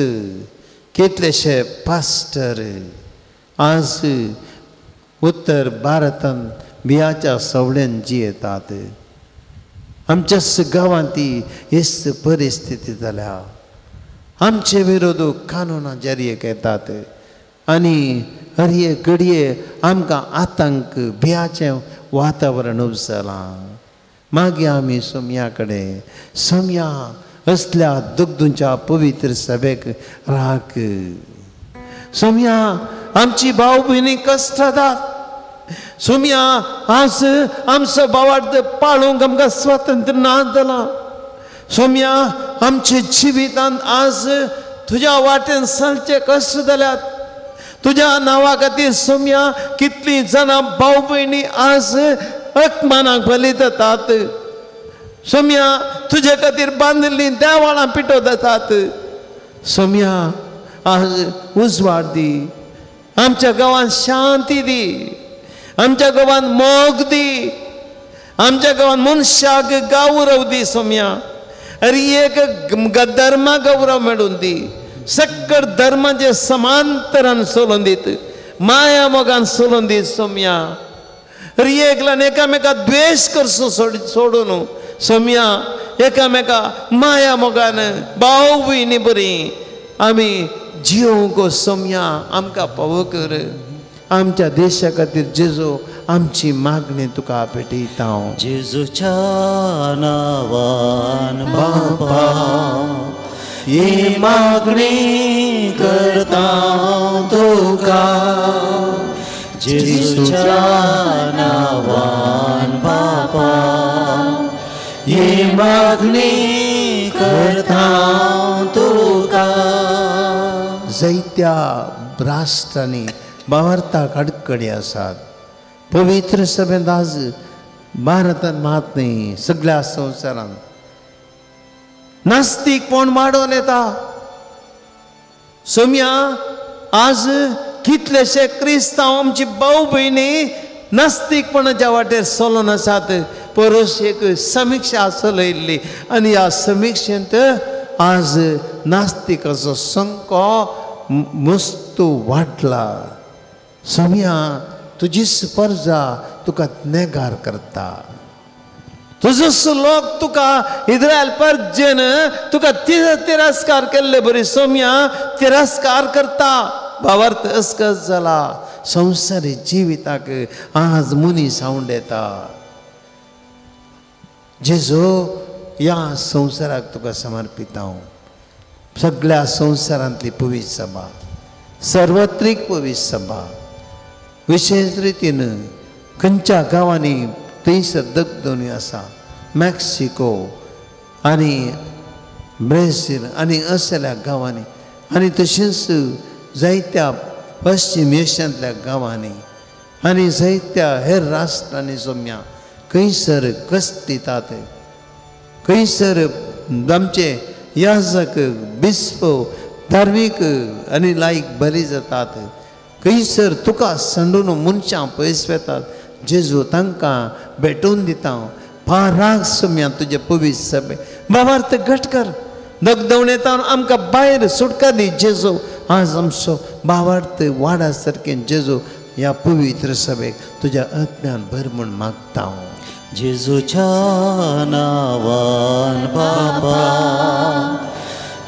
कितलेशे पास्टर आज उत्तर भारतांत बियाच्या सवळ्यान जियेतात. आमच्याच गांवांत ती हीच परिस्थिती जाल्या. आमचे विरोध कानुनां जारी येतात आनी हर एक घडये आमकां आतंक भियाचें वातावरण उपजलां. मागीर आमी सोम्या कडेन, सोम्या असल्या दुग्धूंच्या पवित्र सभेक राख. सोम्या आमची भाव भयणी कश्ट जातात. सोम्या आज आमचो भावार्थ पाळूंक आमकां स्वातंत्र्य ना जालां. सोम्या आमच्या जिवितांत आज तुज्या वाटेन चलचे कश्ट जाल्यात. तुज्या नांवा खातीर सोम्या कितलीं जाणां भाव भयणी आज अपमानाक बली जातात. सोम्या तुजे खातीर बांदिल्लीं देवाळां पिटोवं जातात. सोम्या आज उजवाड दी, आमच्या गांवांत शांती दी, आमच्या गांवांत मोग दी, आमच्या गांवांत मनशाक गौरव दी. सोम्या अरे एक धर्मा गौरव मेळून दी, सक्कड धर्माचे समांतरान चलोवन दीत, माया मोगान चलोवन दीत. सोम्या अरे एकल्यान एकामेका द्वेश करचो सोडून सोम्या एकामेका माया मोगान भाव भयणी बरी आमी जिवंक. सोम्या आमकां पावो कर. आमच्या देशा खातीर जेजू आमची मागणी तुका भेटयता. हांव जेजूच्या नांवान बापा ही मागणी करता तुका, जेजूच्या नांवान बापा ही मागणी करता तुका. जायत्या राष्ट्रांनी भावार्थाक अडकडी आसात. पवित्र सभेंत आज भारतांत मात न्ही, सगळ्या संवसारांत नास्तीकपण वाडोवन येता. सोम्या आज कितलेशे क्रिस्तांव आमची भाव भयणी नास्तीकपणाच्या वाटेर चलोन आसात. परस एक समिक्षा चलयल्ली आनी ह्या समिक्षेंत आज नास्तिकाचो संको मस्तू वाडला. सोम्या तुजीच परजा तुका नेगार करता. तुजोच लोक तुका इस्रायल परजेन तुका तिरस्कार केल्ले बरी सोम्या तिरस्कार करता. भावार्थ अस्कस जाला संवसारी जिविताक आज मनीस आवड येता. जेजू ह्या संवसाराक तुका समर्पिता हांव. सगळ्या संवसारांतली पवित्र सभा, सर्वत्रीक पवित्र सभा, विशेष रितीन खंयच्या गांवांनी थंयसर दगदोनी आसा, मॅक्सिको आनी ब्रेझील आनी असल्या गांवांनी आनी तशेंच जायत्या पश्चिम एशियांतल्या गांवांनी आनी जायत्या हेर राष्ट्रांनी सोम्या खंयसर कश्ट दितात, खंयसर आमचे याजक बिस्प धार्मीक आनी लायक बरी जातात, खंयसर तुका संडून मनशां पयस वेतात. जेजू तांकां भेटोवन दिता. पाराक सोम्या तुजे पवित्र सभे भावार्थ घट कर, दगदवणेंत आमकां भायर सुटका दी. जेजू आज आमचो भावार्थ वाडा सारकें जेजू ह्या पवित्र सभेक तुज्या आत्म्यान भर म्हूण मागता हांव. जेजूच्या नांवान बापा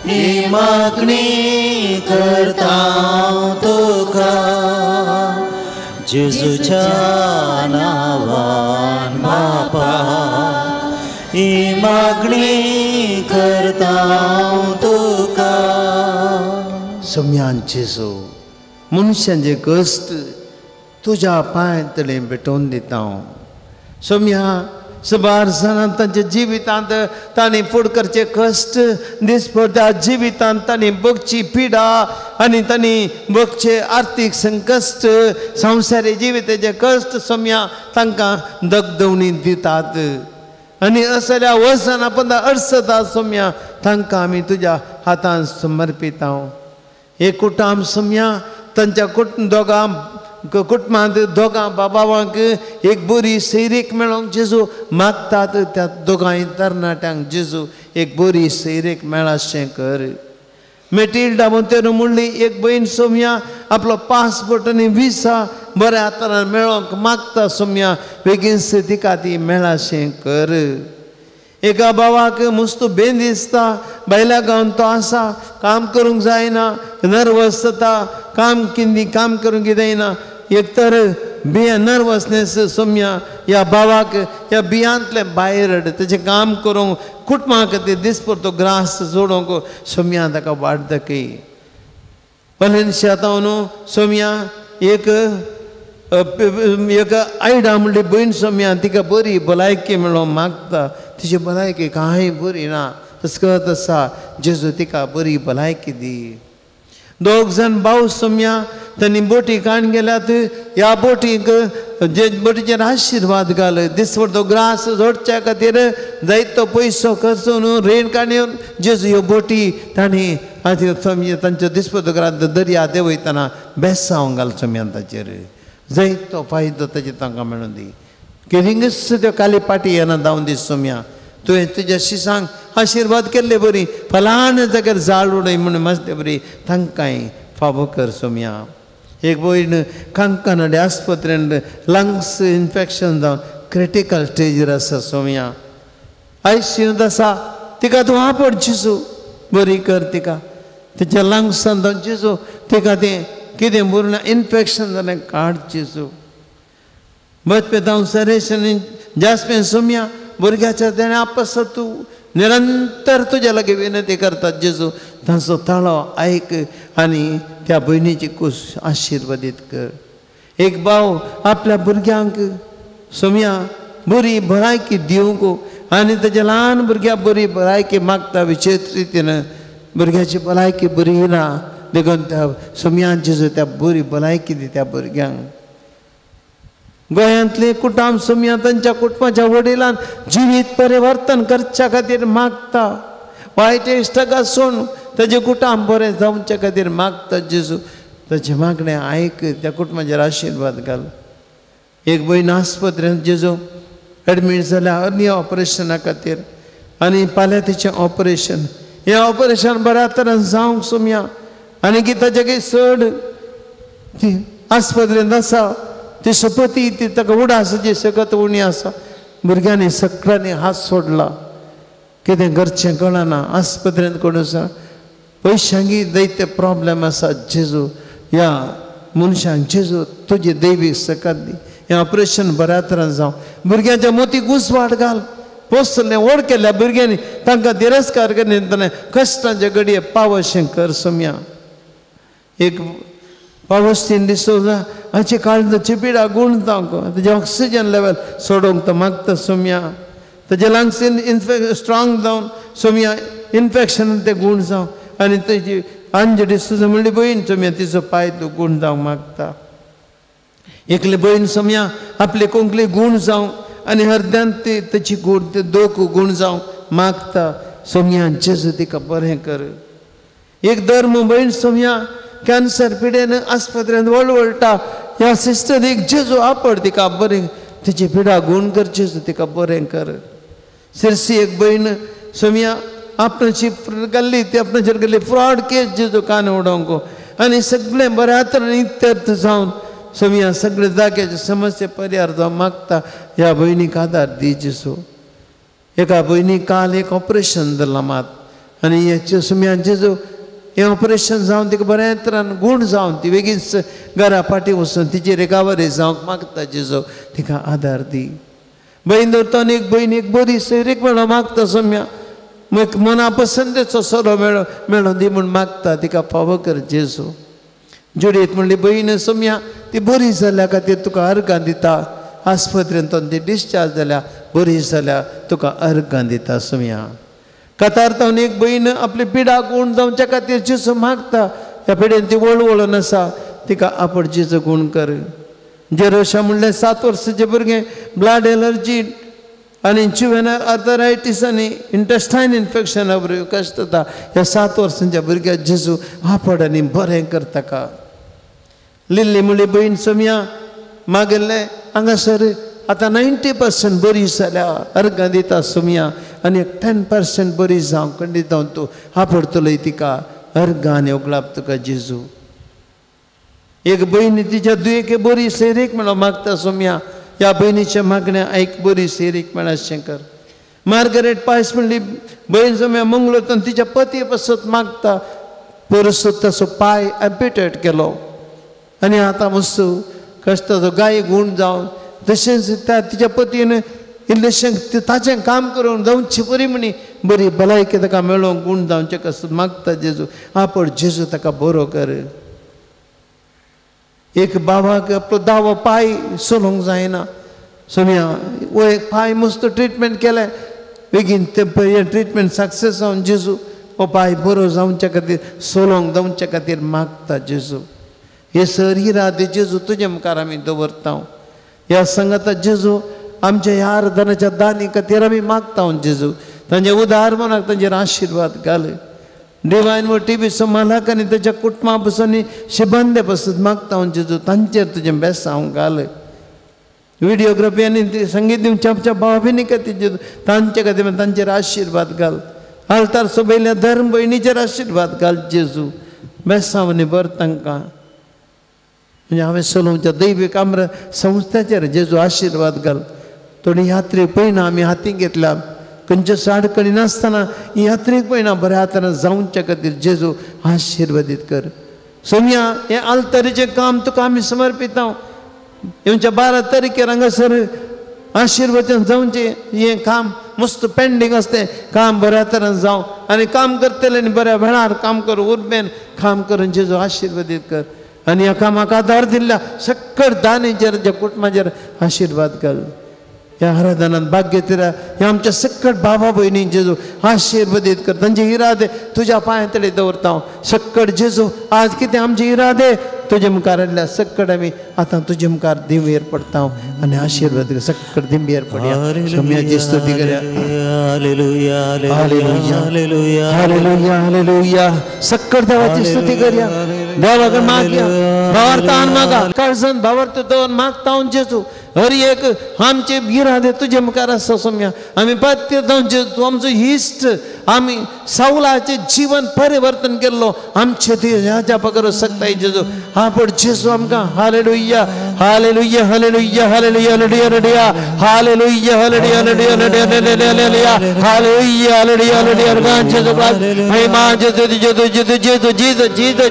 ही मागणी करता तुका, जेजूच्या नांवान बापा ही मागणी करता तुका. सोम्यान जेजू मनशांचे कश्ट तुज्या पांय तले भेटोवन दिता हांव. सोम्या सबार जाणां तांच्या जिवितांत तांणी फुड करचे कश्ट, दिसपडत्या जिवितांत तांणी भोगची पिडा आनी तांणी भोगचे आर्थीक संकश्ट, संवसारी जिविताचे कश्ट सोम्या तांकां दगदवणी दितात आनी असल्या वजना पण अडसता. सोम्या तांकां आमी तुज्या हातान समर्पिता. एक कुटुंब सोम्या तांच्या दोगां कुटुंबांत दोगां बाबावांक एक बरी सैरीक मेळोंक जेजू मागतात. त्या दोगांय तरणाट्यांक जेजू एक बरी सैरीक मेळाशें कर. मेटिल्डा मोंतेरो म्हणली एक भयण सोम्या आपलो पासपोर्ट आनी विसा बऱ्या हातान मेळोंक मागता. सोम्या बेगीन तिका ती मेळाशें कर. एका भावाक मुस्तू बेन दिसता, बायल्या गांवांत तो आसा, काम करूंक जायना, नर्वस जाता, काम किंदी काम करूंक जायना. एक तर बिया नर्वसनेस सोम्या ह्या भावाक ह्या बियांतलें भायर हाड तेजें काम करूंक कुटुंबा खातीर दिसपडतो ग्रास जोडूंक सोम्या ताका वाट दाखय. वलेन्शिया न्हू सोम्या एक एक आयडा म्हणली भयण सोम्या तिका बरी भलायकी मेळोवंक मागता. तिची भलायकी कांय बरी ना तशें करत आसा जेजू तिका बरी भलायकी दी. दोग जाण भाव सोम्या तांणी बोटी काण गेल्यात ह्या बोटीक जे बोटीचेर आशिर्वाद घाल दिसपडतो ग्रास जोडच्या खातीर जायतो पयसो खर्च न्हू रेण काण येवन जेजू ह्यो बोटी तांणी तांचो दिसपडतो ग्रास दर्या देंवयतना बेसांव घाल सोम्या ताचेर जायतो फायदो ताचेर तांकां मेळून दी. किरिंगच त्यो काली पाटी येना जावन दी सोम्या तुवें तुज्या शिसांक आशिर्वाद केल्ले बरी फलान जाग्यार जाळ उडय म्हूण मस्ते बरी तांकांय फावो कर सोम्या. एक भयण कांकनाडे आस्पत्रेन लंग्स इन्फेक्शन जावन क्रिटिकल स्टेजीर आसा सोम्या आयसीयूंत आसा तिका तूं आपड जेजू बरी कर तिका तिच्या लंग्सान जावन जेजू तिका तें कितें बरें ना इन्फेक्शन जालें काड जेजू. बचपेतांव सरेशन जास्पेन सोम्या भुरग्याच्या तेणें आपसत तूं निरंतर तुज्या लागीं विनंती करतात जेजू तांचो ताळो आयक आनी त्या भयणीची कूस आशिर्वादीत कर. एक भाव आपल्या भुरग्यांक सोम्या बरी भलायकी दिवंक आनी ताच्या ल्हान भुरग्याक बरी भलायकी मागता विचित्र रितीन भुरग्याची भलायकी बरी ना देखून त्या सोम्यान जेजू त्या बरी भलायकी दी त्या भुरग्यांक. गोंयांतले कुटुंब सोम्या तांच्या कुटुंबाच्या वडिलान जिवीत परिवर्तन करच्या खातीर मागता. वायट इश्टागत सोडून ताजें कुटुंब बरें जावच्या खातीर मागता जेजू ताचें मागणें आयक त्या कुटुंबाचेर आशिर्वाद घाल. एक भयण आस्पत्रेंत जेजू एडमीट जाल्या हर्निया ऑपरेशना खातीर आनी फाल्यां तिचें ऑपरेशन हें ऑपरेशन बऱ्या तरेन जावंक सोम्या आनी की ताजे चड ती आस्पत्रेंत आसा ती सोपती ती ताका उडासाची शकत उणी आसा. भुरग्यांनी सगळ्यांनी हात सोडला कितें करचें कळना आस्पत्रेंत कोण आसा पयशांकी जायते प्रॉब्लेम आसा जेजू ह्या मनशांक जेजू तुजी दैवीक सकत दी हें ऑपरेशन बऱ्या तरेन जावं. भुरग्यांच्या मोतीक उजवाड घाल पोसलें व्हड केल्या भुरग्यांनी तांकां तिरस्कार करिनासतना कश्टांचे घडये पावशें कर सोम्या. एक पावस्तीन डिसोजा हाचे काळजाची पिडा गूण जावंक ताजें ऑक्सिजन लेवल सोडोवंक तो मागता सोम्या ताजे लंग्स स्ट्रांग जावन सोम्या इन्फेक्शन तें गूण जावं आनी तेजी अंज डिसोजा म्हणली भयण सोम्या तिचो पांय तो गूण जावंक मागता. एकली भयण सोम्या आपले कोंकली गूण जावं आनी हरद्यान ती ताची गूण ते दोक गूण जावंक मागता सोम्या जेजू तिका बरें कर. एक धर्म भयण सोम्या कॅन्सर पिडेन आस्पत्रेंत वळवळटा ह्या सिस्टरीक जेजू आपड तिका बरें तिची पिडा गूण कर जेजू तिका बरें कर. सिरसी एक भयण सोम्या आपणाची गल्ली ती आपणाचेर गेल्ली फ्रॉड केस जेजू कान उडोवंक आनी सगळें बऱ्या तरेन इत्यर्थ जावन सोम्या सगळे जाग्याचे समस्या परिहार जावन मागता ह्या भयणीक आदार दी जेजू. एका भयणीक काल एक ऑपरेशन जालां मात आनी हेचे सोम्या जेजू हें ऑपरेशन जावन तिका बऱ्या तरान गूण जावन ती बेगीन घरा फाटीं वचून तिची रिकवरी जावंक मागता जेजू तिका आदार दी. भयण दवरता एक भयण एक बरी सोयरीक मेळो मागता सोम्या मना पसंदेचो सोरो मेळो मेळोन दी म्हूण मागता तिका फावो कर जेजू. जुडीत म्हणली भयण सोम्या ती बरी जाल्या खातीर तुका अर्गां दिता आस्पत्रेंत ती डिस्चार्ज जाल्या बरी जाल्या तुका अर्गां दिता सोम्या. कतार एक भयण आपली पिडा गूण जावच्या खातीर जेजू मागता ह्या पिडेन ती वळवळून आसा तिका आपड जेजू गूण कर. जेरोशा म्हणलें 7 वर्साचें भुरगें ब्लड एलर्जी आनी जुवेनायल आर्थरायटीस आनी इंटेस्टायन इन्फेक्शना बरोबर कश्ट जाता ह्या 7 वर्सांच्या भुरग्याक जेजू आपड आनी बरें करता का. लिल्ली म्हणली भयण सोम्या मागल्लें हांगासर आतां 90% बरी जाल्या अर्गां दिता सोम्या आनी 10% बरी जावंक खंडीत जावन तूं आपडतलोय तिका अर्गां आनी उगडाप तुका जेजू. एक भयणी तिच्या दुयेके बरी सैरीक म्हणून मागता सोम्या ह्या भयणीचें मागणें आयक बरी सैरीक मेळाशें कर. मार्गरेट पायस म्हणली भयण सोम्या मंगलोर तिच्या पती पसत मागता परसत ताचो पांय एम्प्युटेट केलो आनी आतां वस्तू कश्टाचो गाय गूण जावन तशेंच त्या तिच्या पतीन इल्लेशें ताचें काम करून जावचे बरी म्हणी बरी भलायकी ताका मेळोवंक गूण जावचें कसो मागता जेजू. आपड जेजू ताका बरो कर. एक बाबाक आपलो दावो पांय चलोवंक जायना सोम्या वो एक पांय मस्त ट्रिटमेंट केलें बेगीन तें ट्रिटमेंट सक्सेस जावन जेजू हो पांय बरो जावच्या खातीर चलोवंक जावच्या खातीर मागता जेजू. हे सर इरादे जेजू तुजे मुखार आमी दवरता. ह्या संगता जेजू आमच्या ह्या आराधनाच्या दानी खातीर आमी मागता जेजू. तांचे उदार मनाक तांचेर आशिर्वाद घाल. डिवायन वो टी व्ही मालक आनी ताच्या कुटुंबा पसून शिबंदे पसून मागता जेजू तांचेर तुजें बेसांव घाल. व्हिडिओग्राफी आनी संगीत दिवच्या आमच्या भाव भयणी खातीर जेजू तांचे खातीर तांचेर आशिर्वाद घाल. आल्तार सोबयल्या धर्म भयणीचेर आशिर्वाद घाल जेजू. बेसांव आनी बर तांकां म्हणजे हांवें चलोवच्या दैवीक आमर संस्थेचेर जेजू आशिर्वाद घाल. थोडी यात्रेक पयना आमी हातीं घेतल्या खंयच्या आडखळी नासतना यात्रेक पयना बऱ्या हातान जावच्या खातीर जेजू आशिर्वादीत कर. सोम्या हें आल्तारीचें काम तुका आमी समर्पिता. येवच्या 12 तारखेर हांगासर आशिर्वचन जावचें हें काम मस्त पेंडींग आसतें काम बऱ्या तरेन जावं आनी काम करतले आनी बऱ्या वेळार काम करूं उर्बेन काम करून जेजू आशिर्वादीत कर. आनी ह्या कामाक आदार दिल्ल्या सकट दानीचेर ज्या कुटुंबाचेर आशिर्वाद घाल. ह्या आराधनान भाग्य तिरा ह्या आमच्या सकट बाबा भयणी जेजू आशिर्वादीत कर. तांचे इरादे तुज्या पांया तडे दवरता हांव. सकट जेजू आज कितें आमचे इरादे तुजे मुखार हाडल्या सकट आमी आतां तुजे मुखार दिंबेर पडता हांव आनी आशिर्वाद कर. सकट दिंबेर पडया. सोम्याची स्तुती करया. Hallelujah hallelujah hallelujah hallelujah. सकट देवाची स्तुती करया. देवाक मागया भावार्थान मागा काळजान भावार्थ दवर मागता हांव जेजू. हर एक आमचे इरादे तुजे मुखार आसा सोम्या. आमी पात्य जावन जेजू आमचो इश्ट आमी सावलाचें जीवन परिवर्तन केल्लो आमचे ह्याच्या पगर सकताय जेजू. आपड जेजू आमकां hallelujah hallelujah hallelujah hallelujah hallelujah hallelujah hallelujah hallelujah hallelujah hallelujah hallelujah. जेजू महिमा जेजू जेजू जेजू जेजू जेजू जेजू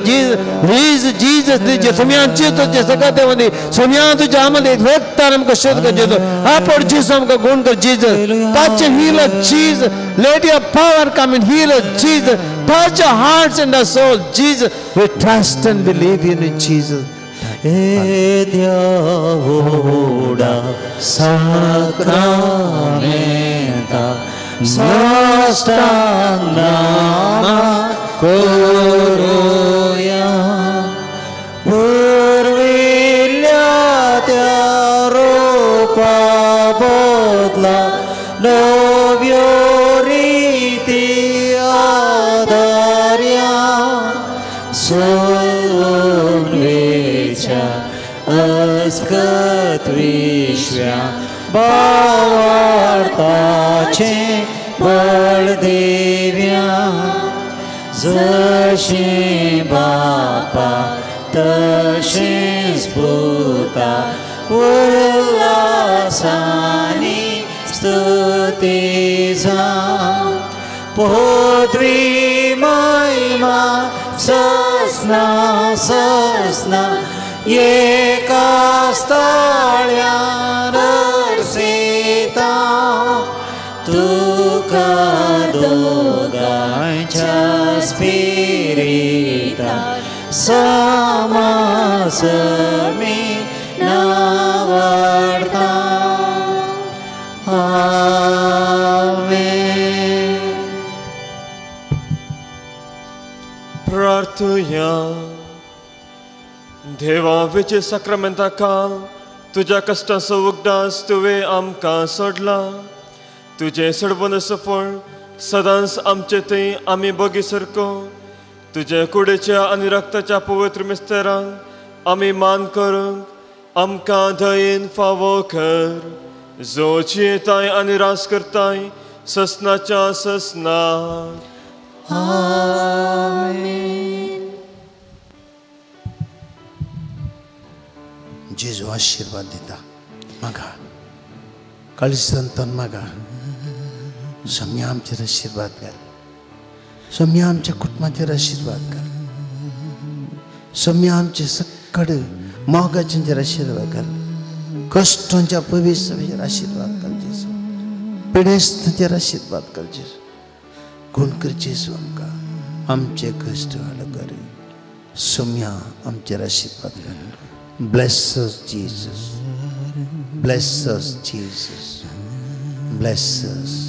जेजू जीसस जेजू सोम्या जेजू जे सगळ्या देवांनी सोम्या तुज्या आमले रक्तान आमकां शोध कर जेजू. आपड जेजू आमकां गुण कर Jesus. Touch and heal us Jesus. Let your power come and heal us Jesus. Touch our hearts and our souls Jesus. We trust and believe in you Jesus. हे देवोडा साक्रामेंता साष्टांग नामा करूया पुर्विल्ल्या त्या रोपा बदला नव्यो रिती आदार्या सोन्वेच्या अस्कत विश्व्या भावार्थाचें बळ देव्या जशें बापा तशेंच पुता उल्हासानी स्तुती जावं पदवी महिमा ससना ससना एका स्थाळ्यार अर्सिता तुका दोगांच्या स्पिरिता समासमी नावाडता. आमेन. प्रार्थुया. देवा वेचे साक्रामेंता काल तुज्या कश्टांचो उगडास तुवें आमकां सोडला. तुजें सडबंद सफळ सदांच आमचे थंय आमी बगी सारको तुजे कुडेच्या आनी रक्ताच्या पवित्र मिस्तेरांक आमी मान करूंक आमकां दयेन फावो कर. जो जियेताय आनी रास करताय ससनाच्या ससनाक. आमेन. जेजू आशिर्वाद दिता मागा काळजांतल्यान मागा. सोम्या आमचेर आशिर्वाद घाल. सोम्या आमच्या कुटुंबाचेर आशिर्वाद घाल. सोम्या आमचे सकड मोगाचेर आशिर्वाद घाल, कश्टांच्या पवित्र आशिर्वाद घाल जेजू, पिडेस्तांचेर आशिर्वाद घाल जेजू. गुण कर जेजू आमकां आमचे कश्ट हाडकर सुम्या आमचेर आशिर्वाद घाल. Bless us Jesus, bless us Jesus, bless us.